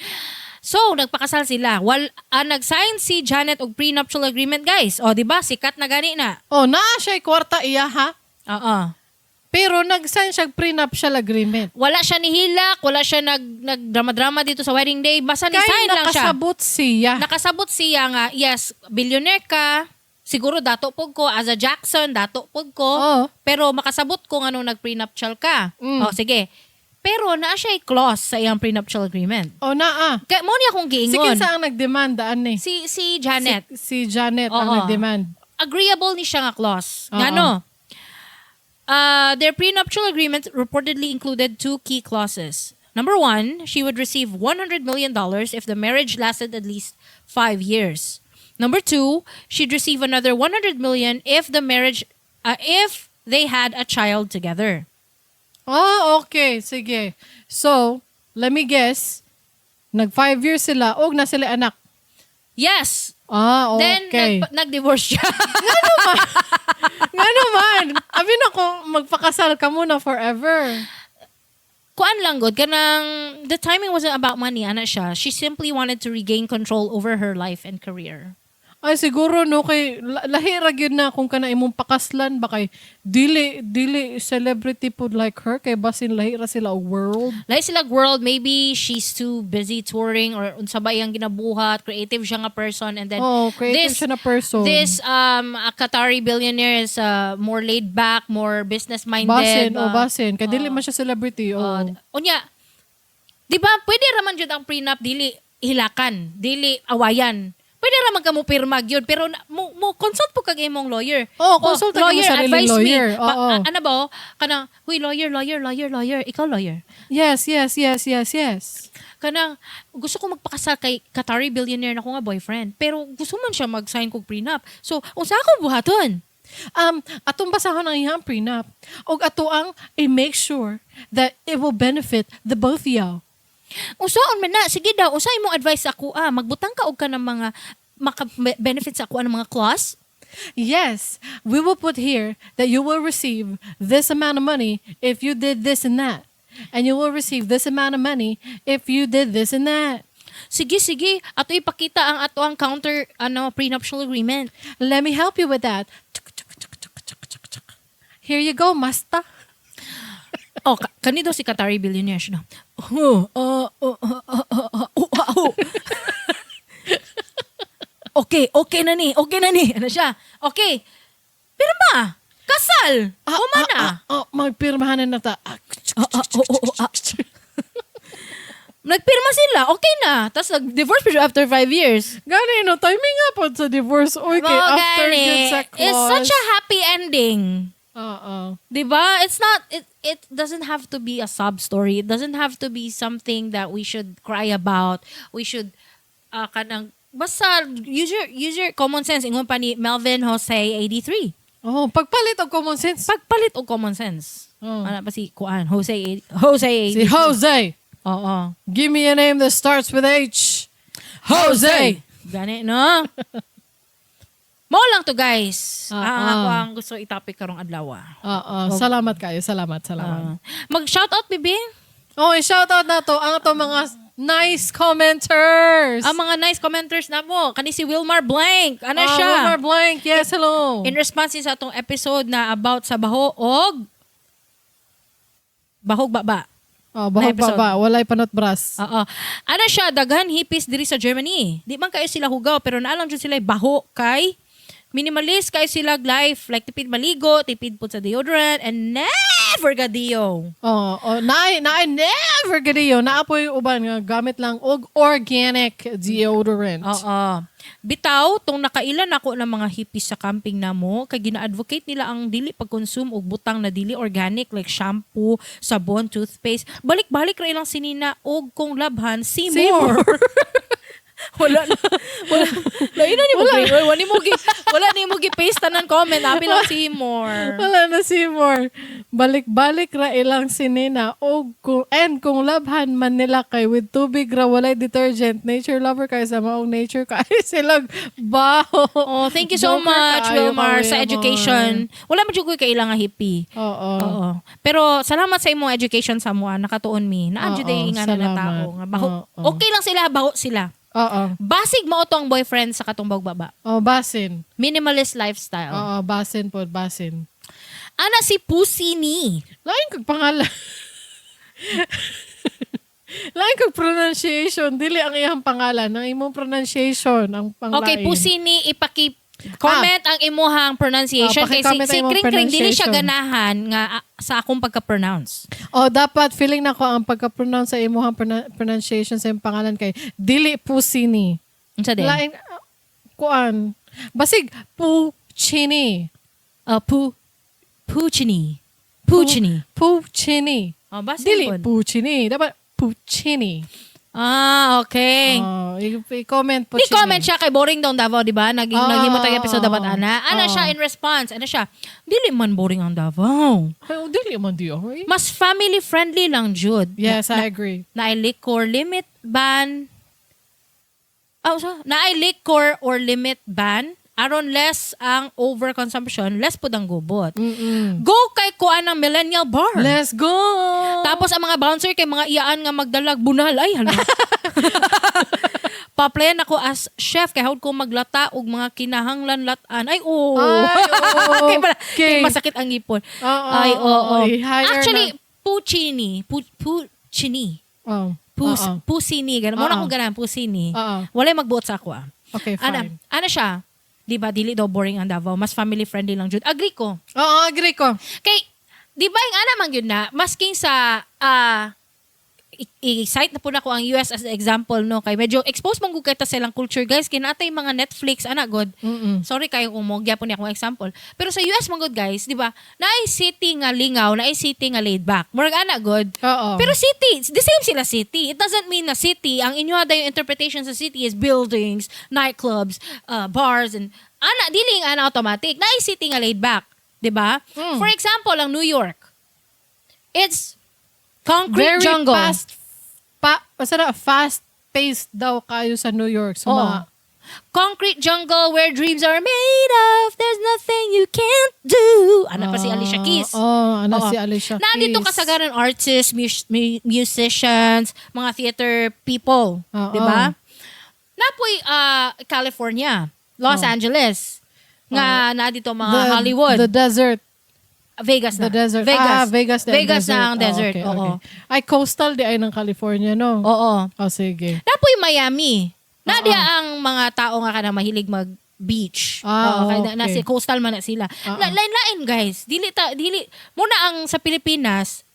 So, nagpakasal sila. Wal, nag-sign si Janet og prenuptial agreement, guys. O, di ba? Sikat na gani na. Oh, naa siya kwarta iya ha. Oo. Pero nag-sign siya prenuptial agreement. Wala siya nihilak, wala siya nag drama-drama dito sa wedding day. Basta Kay ni-sign lang siya. nakasabot siya. Nakasabot siya nga, yes, billionaire ka, siguro dato pug ko, as a Jackson, dato pug ko. Oo. Pero makasabot ko nga nung nag-prenuptial ka. O, sige. Pero naa siya clause sa iyang prenuptial agreement. Oh, naa. Kaya mo niya akong Si giingon. kinsa ang nag-demand daan ni? Si Janet. Si Janet ang Oo. nag-demand. Agreeable ni siya nga clause. Oo. Ngano? Their prenuptial agreement reportedly included two key clauses. Number one, she would receive $100 million if the marriage lasted at least 5 years. Number two, she'd receive another 100 million if they had a child together. Oh, okay. Sige. So, let me guess. Nag 5 years sila og na sila anak. Yes. Ah, Then, okay. nag-divorce siya. Nga naman. Abi na ko magpakasal ka muna forever. Kuan lang gud kanang the timing wasn't about money ana siya. She simply wanted to regain control over her life and career. Ay, siguro no, kay lahi ra gyud na kung kana imong pakaslan ba, kay dili dili celebrity pod like her, kay basin lahi ra sila og world. Like sila world, maybe she's too busy touring or unsa ba iyang ginabuhat, creative siya nga person, and then Oh, creative siya na person. This a Qatari billionaire is more laid back, more business minded. Basin, oh, basin kay dili man siya celebrity, oh. Unya, di ba, pwede raman jud ang prenup dili hilakan, dili awayan. Pwede raman ka mo pirma gyud, pero mo consult po kag imong lawyer. Oh, consult kag imong sariling advise lawyer. me. Oo. Ano ba, oh, kanang, huy, lawyer, lawyer, lawyer, lawyer, ikaw lawyer. Yes. Kanang gusto ko magpakasal kay Qatari billionaire na ko nga boyfriend, pero gusto man siya mag-sign kog prenup. So, unsa akong buhaton? Atong basahon ang iyang prenup og ato ang i-make sure that it will benefit the both of y'all. Unsaon man na? Sige daw, unsa imong advice sa ako ah? Magbutang ka og ka ng mga maka benefits sa ako ng mga clause? Yes, we will put here that you will receive this amount of money if you did this and that. And you will receive this amount of money if you did this and that. Sige, sige. Ato ipakita ang ato ang counter ano prenuptial agreement. Let me help you with that. Here you go, master. Oh, kani daw si Qatari billionaire siya. Oh, oh. Okay na ni. Okay na ni. Ano siya? Okay. Pirma. Kasal. Huma na. Ah, magpirmahan na ta. Ah, Oh. Nagpirma sila. Okay na. Tapos nag-divorce pa siya after 5 years. Gani no, timing nga po sa divorce. Oy, kay Mao after gani. yun sa clause. It's such a happy ending. Oo. 'Di ba? It's not it it doesn't have to be a sob story. It doesn't have to be something that we should cry about. We should kanang basta use your common sense, ingon pa ni Melvin Jose 83. Oh, pagpalit og common sense. Pagpalit og common sense. Oh. Ano pa si kuan Jose Jose Si 83. Jose. Oo. Give me a name that starts with H. Jose. Gani no? Mao lang to, guys. Ah. Ako ang gusto i-topic karong adlaw. Oo, salamat kayo. Salamat, salamat. Mag-shoutout, bibi. Oh, i-shout out na to ang ato mga nice commenters. Ang mga nice commenters na mo. Kani si Wilmar Blank. Ano Ah, siya? Wilmar Blank. Yes, hello. In response sa atong episode na about sa baho og bahog baba. Oh, bahog na episode. baba. Walay panot bras. Oo. Ano siya, daghan hippies diri sa Germany. Di man kayo sila hugaw, pero naalang jud sila baho kay minimalist kayo sila life. Like tipid maligo, tipid pud sa deodorant, and never ga-deo. Oh, naay never gadiyo. Naapoy uban nga gamit lang og organic deodorant. Oo. Bitaw, tong nakailan ako ng mga hippies sa camping namo, kay gina-advocate nila ang dili pag-consume og butang na dili organic like shampoo, sabon, toothpaste. Balik-balik ra ilang sinina og kung labhan, see more. Wala na. Wala. Lain na ni mo. Wala ni mo gi-paste tanan comment. Abi lang see more. Wala na si more. Balik-balik ra ilang sinina og kung and kung labhan man nila kay with tubig ra, walay detergent. Nature lover kay sa maong nature kay silang baho. Oh, thank you so Joker much, kaayo Wilmar, ka, sa Wilmar. education. Wala man jud ko'y kaila nga hippie. Oo. Oo. Pero salamat sa imong education sa mua, nakatuon mi. Naa jud Oo, ay nga na salamat. tao nga baho. Oo. Okay lang sila, baho sila. Oo. Basig mao to ang boyfriend sa katong baba. Oh, basin. Minimalist lifestyle. Oo, basin po, basin. Ana si Pusini. Lain kag pangalan. Lain kag pronunciation. Dili ang iyang pangalan. Ang imong pronunciation ang panglain. Okay, Pusini, ipaki comment ang imuhang pronunciation Ah, kay si, paki-comment si ang imong Kring Kring dili siya pronunciation. ganahan nga sa akong pagka-pronounce. Oh, dapat feeling na ko ang pagka-pronounce sa imuhang pronunciation sa imong pangalan kay dili Pusini. Unsa din? Lain kuan. Basig Puccini. Pu Puccini. Puccini. Puccini. Oh, basin Dili pod. Puccini. Dapat Puccini. Ah, okay. Oh, i-comment Di Puccini. comment siya kay boring daw ang Davao, di ba? Naging naghimo tag episode dapat ana. Ana siya in response. Ano siya? Dili man boring ang Davao. Ay, oh, dili man di oy. Mas family friendly lang jud. Yes, I agree. Na liquor limit ban. Oh, so, naay liquor or limit ban aron less ang overconsumption, less pud ang gubot. Go kay kuan ng Millennial Bar. Let's go. Tapos ang mga bouncer kay mga iyaan nga magdalag bunal, ay hala. Pa-applyan ako as chef kay hawd ko maglata og mga kinahanglan latan. Ay, oo. Ay, oo. Kay, kay masakit ang ngipon. Oo, Ay, oo. I-hire Actually, na. Puccini. Puccini. Oh. Oo. Puccini. Ganun. Muna Oo. akong ganun, Puccini. Oo. Walay magbuot sa ako ah. Okay, Ana, fine. ana siya, di ba, dili daw boring ang Davao. Mas family friendly lang jud. Agree ko. Oo, agree ko. Kay, di ba yung ana man yun na, masking sa, i-cite na po na ko ang US as an example, no? Kay medyo expose mong gud kay ta sa ilang culture, guys. Kinatay mga Netflix, ana, god. Sorry kayo kung mo gyapon ni akong example. Pero sa US man gud, guys, di ba? Naay city nga lingaw, naay city nga laid back. Murag ana god. Oo. Pero city, it's the same sila city. It doesn't mean na city, ang inyo yung interpretation sa city is buildings, nightclubs, bars, and ana, dili ang ana automatic. Naay city nga laid back. Di ba? For example, ang New York. It's concrete Very jungle. fast, basta na, fast-paced daw kayo sa New York. So, Oo. mga, Concrete jungle where dreams are made of. There's nothing you can't do. Ana pa si Alicia Keys. Oh, ana Oo. si Alicia Na dito Keys. kasagaran artists, musicians, mga theater people, Oo. 'di ba? Napoy California, Los Angeles, nga na dito mga Hollywood, The desert. Vegas na. The desert. Vegas. Ah, Vegas na ang Vegas desert. na ang Oh, desert. okay, Oo. okay. Ay, coastal di ay ng California, no? Oo. Oh, sige. Napoy Miami. Na diha ang mga tao nga kanang mahilig mag beach. Ah, Oo, kay na, nasi coastal man na sila. Ah, Lain-lain guys. Dili ta dili muna ang sa Pilipinas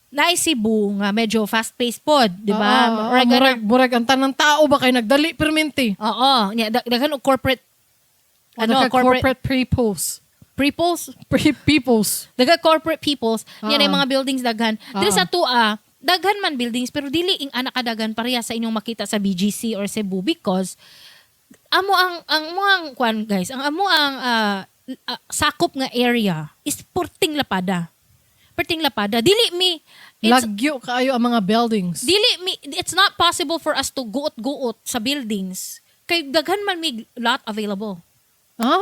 na Cebu nga medyo fast-paced pod, di ba? Oo, Murag murag, murag ang tanang tao ba kay nagdali perminti? Oo, nya daghan og corporate ano, Ano, corporate, corporate peoples. peoples, Pre-peoples. daghan corporate peoples, nya na yung Oo. mga buildings daghan. Diri Oo. sa Tua, daghan man buildings pero dili ing anak kadagan pareha sa inyong makita sa BGC or Cebu because amo ang mo ang kwan guys, ang amo ang sakop nga area is perting lapada. Perting lapada. Dili mi it's, Lagyo kaayo ang mga buildings. Dili mi it's not possible for us to guot-guot sa buildings kay daghan man mi lot available. Ah,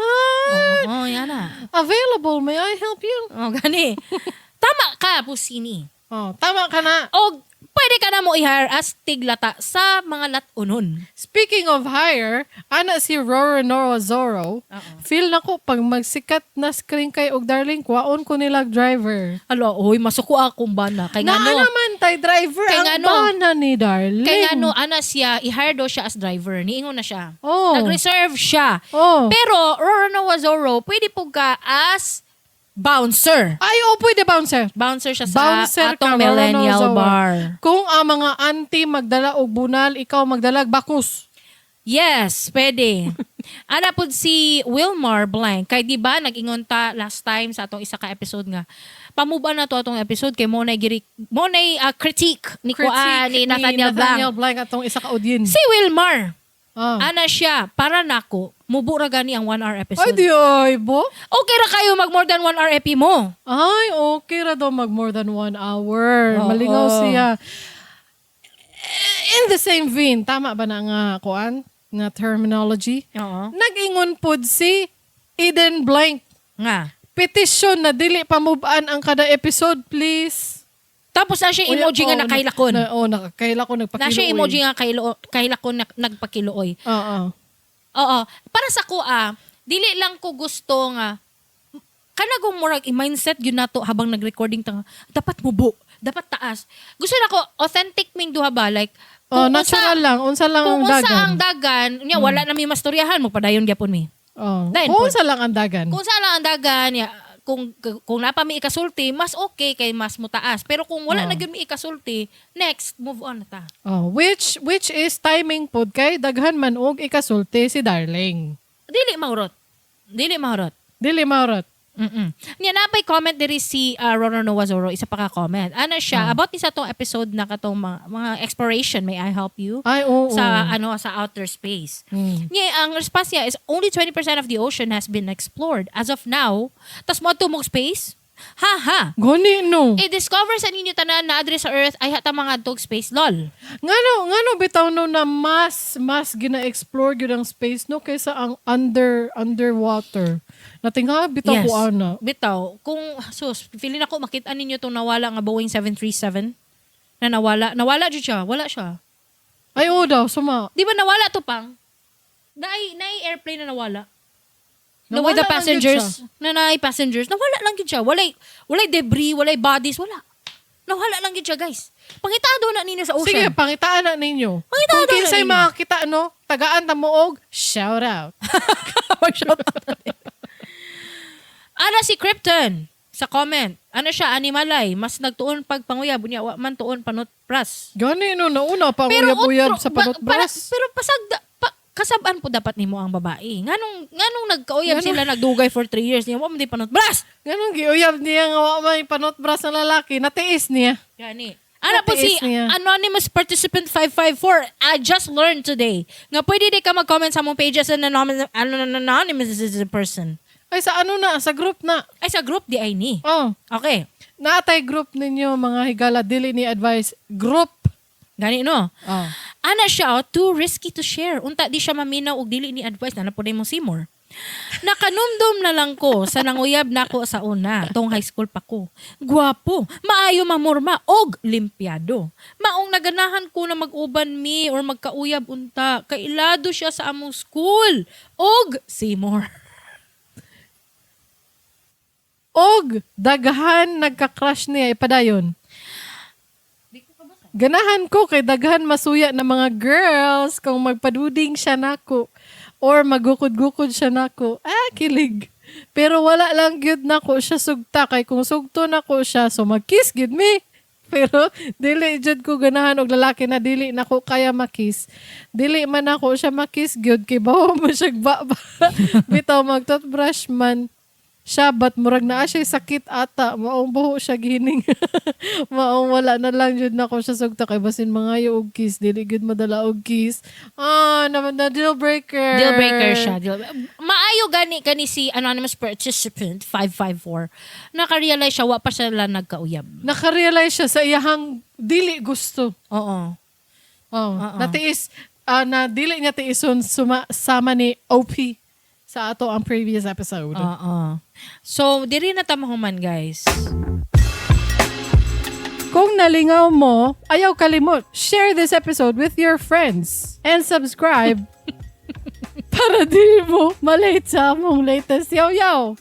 Oh, yan na. available. May I help you? Oh, gani. Tama ka, Pusini. Oh, tama ka na. O pwede ka na mo i-hire as tiglata sa mga latunon. Speaking of hire, ana si Roro Nora Zorro. Feel na ko pag magsikat na screen kay og darling, kwaon ko nilag driver. Alo, oy, masuko akong bana. Kay Na ngano, naman tay driver Kay ang ngano? bana ni darling. Kay ngano, ana siya, i-hire daw siya as driver. Niingon na siya. Oh. Nag-reserve siya. Oh. Pero, Roro Noah Zorro, pwede po ka as bouncer. Ay, oh, pwede bouncer. Bouncer siya sa Bouncer atong ka, Roro millennial Noah Zorro. bar. Kung ang mga auntie magdala og bunal, ikaw magdala og bakus. Yes, pwede. Ana pud si Wilmar Blank. Kay di ba nag-ingon ta last time sa atong isa ka episode nga. Pamuba na to atong episode kay mo nay mo nay critique ni kuan ni Nathaniel Blank. Nathaniel Blank atong isa ka audience. Si Wilmar, Ah. ana siya para nako mubo ra gani ang 1 hour Ay, episode. di ay, bo. Okay ra kayo mag more than 1 hour epi mo. Ay, okay ra daw mag more than 1 hour. Oo. Malingaw siya. In the same vein, tama ba na nga kuan nga terminology? Oo. Nag-ingon pod si Eden Blank. Nga. Petition na dili pamubaan ang kada episode, please. Tapos na siya emoji nga Oo, nakailakon. Na, oh, nakakailakon, Na nagpakiluoy. siya emoji nga kailakon nagpakiluoy. Oo. Oo. Para sa ko dili lang ko gusto nga kanagong murag i-mindset yun nato habang nag-recording ta nga, dapat mubo, dapat taas. Gusto na ko authentic ming duha ba like Oh, kung natural lang. Unsa lang kung ang unsa dagan. Hmm. ang dagan, nya wala na mi mastoryahan mo padayon gyapon mi. Oh. Dayon Kung po. unsa lang ang dagan. Kung unsa lang ang dagan, nya, kung napa mi ikasulti, mas okay kay mas mutaas. Pero kung wala Oh. na gyud mi ikasulti, next move on na ta. Oh, which is timing pod kay daghan man og ikasulti si Darling. Dili mahurot. Dili mahurot. Dili maurot. Nya napay comment diri si Ronald Noah Zorro, isa pa ka comment. Ano siya about ni sa tong episode na katong mga exploration, may I help you? Ay, oo. Sa ano sa outer space. Nya ang response niya is only 20% of the ocean has been explored as of now. Tas mo mong space? Ha ha. Gani no. I-discover sa ninyo tanan na address sa Earth ay hata mga dog space lol. Ngano bitaw no na mas gina-explore gyud ang space no kaysa ang underwater. Natinga bitaw ko ana. Bitaw, kung sus, feeling ako makita ninyo tong nawala nga Boeing 737 na nawala. Nawala jud siya, wala siya. Ay, oo daw, suma. Di ba nawala to pang? Naay airplane na nawala. Na Nawala with the lang gyud passengers. Na naay passengers. Nawala lang gyud siya. Walay debris, walay bodies, wala. Nawala lang gyud siya, guys. Pangitaan daw na ninyo sa ocean. Sige, pangitaan na ninyo. Pangitaan Kung daw na kinsay ninyo. makakita, no, tagaan ta mo og shout out. Mag-shout out natin. Ana si Krypton sa comment. Ano siya, animalay. Mas nagtuon pag panguyab. Unya, wa man tuon panot pras. Gani no, nauna pa ang uyab-uyab sa panot bras. Pero pasag, kasab-an po dapat nimo ang babae. Nganong nagkauyab Nganong- sila nagdugay for 3 years niya, wa man di panot bras. Ganun, giuyab niya nga wa may panot bras ng lalaki. Natiis niya. Gani. Ana po si Natiis niya. Anonymous Participant 554. I just learned today nga pwede di ka mag-comment sa among page as an anonymous person. Ay, sa ano na, sa group na. Ay, sa group di ay ni. Oh, Okay. naatay group ninyo mga higala, dili ni advice. Group. Gani no. Oh. Ana siya, oh, too risky to share. Unta di siya maminaw og dili ni advice na po mong Seymour. Nakanumdum na lang ko sa nanguyab nako sa una, tong high school pa ko. Gwapo, maayo mamorma og limpyado. Maong naganahan ko na mag-uban mi or magkauyab unta, kailado siya sa among school og Seymour. Og daghan nagka-crush niya ipadayon. Ganahan ko kay daghan masuya na mga girls kung magpaduding siya nako or magukod-gukod siya nako. Ah, kilig. Pero wala lang gyud nako siya sugta kay kung sugto nako siya so mag-kiss gyud mi. Pero dili jud ko ganahan og lalaki na dili nako kaya makiss. Dili man ako siya makiss gyud kay bawo mo siya ba. Bitaw mag-toothbrush man siya but murag naa siya sakit ata, maong buho siya gihining, maong wala na lang jud nako siya sugta kay basin mangayo og kiss, dili gyud madala og kiss. Ah, naman na deal breaker. Deal breaker siya. Maayo gani kani si Anonymous Participant 554. Naka-realize siya wa pa sila nagkauyab. Nakarealize siya sa iyahang dili gusto. Oo. Oh, Oo. natiis, na dili niya tiison suma, sama ni OP sa ato ang previous episode. Oo. So, diri na ta mahuman, guys. Kung nalingaw mo, ayaw kalimot. Share this episode with your friends and subscribe para di mo malate sa among latest yaw-yaw.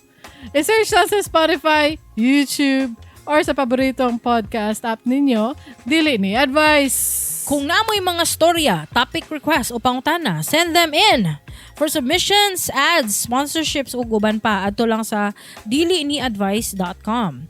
I-search lang sa Spotify, YouTube, or sa paboritong podcast app ninyo. Dili ni advice. Kung naamoy mga storya, topic request o pangutana, send them in. For submissions, ads, sponsorships ug uban pa, adto lang sa diliniadvice.com.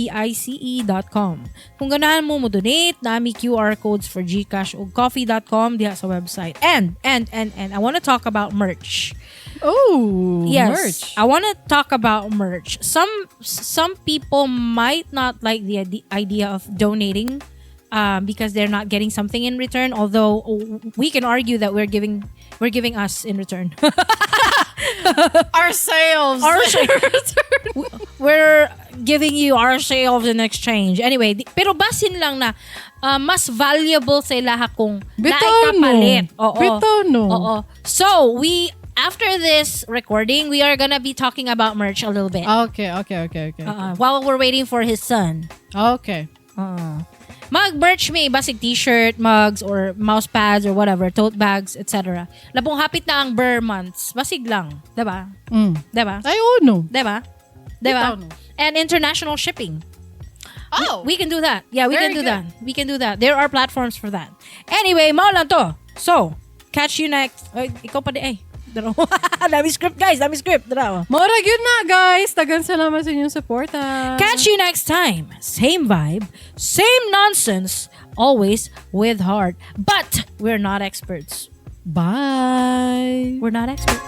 diliniadvice.com. Kung ganahan mo mo donate, nami QR codes for GCash ug coffee.com diha sa website. And I want to talk about merch. Oh, Yes. merch. I want to talk about merch. Some people might not like the idea of donating because they're not getting something in return. Although we can argue that we're giving us in return. Ourselves. We're giving you ourselves in exchange. Anyway, pero basin lang na mas valuable sa ilaha kung Bitaw, naay no. kapalit. Oo. Bitaw, no. Oo. So, we after this recording, we are gonna be talking about merch a little bit. Okay. While we're waiting for his son. Okay. Mag-merch may basig t-shirt, mugs, or mouse pads, or whatever, tote bags, etc. Labong hapit na ang ber months. Basig lang. Diba? Diba? Ay, oh, no. Diba? Diba? Bitaw, no. And international shipping. Oh! We can do that. Yeah, we Very can do good. that. We can do that. There are platforms for that. Anyway, mao lang to. So, catch you next. Ay, ikaw pa di ay. Daro. Dami script, guys. Dami script. Daro. Mora yun na, guys. Dagan salamat sa inyong suporta. Catch you next time. Same vibe, same nonsense, always with heart. But we're not experts. Bye. We're not experts.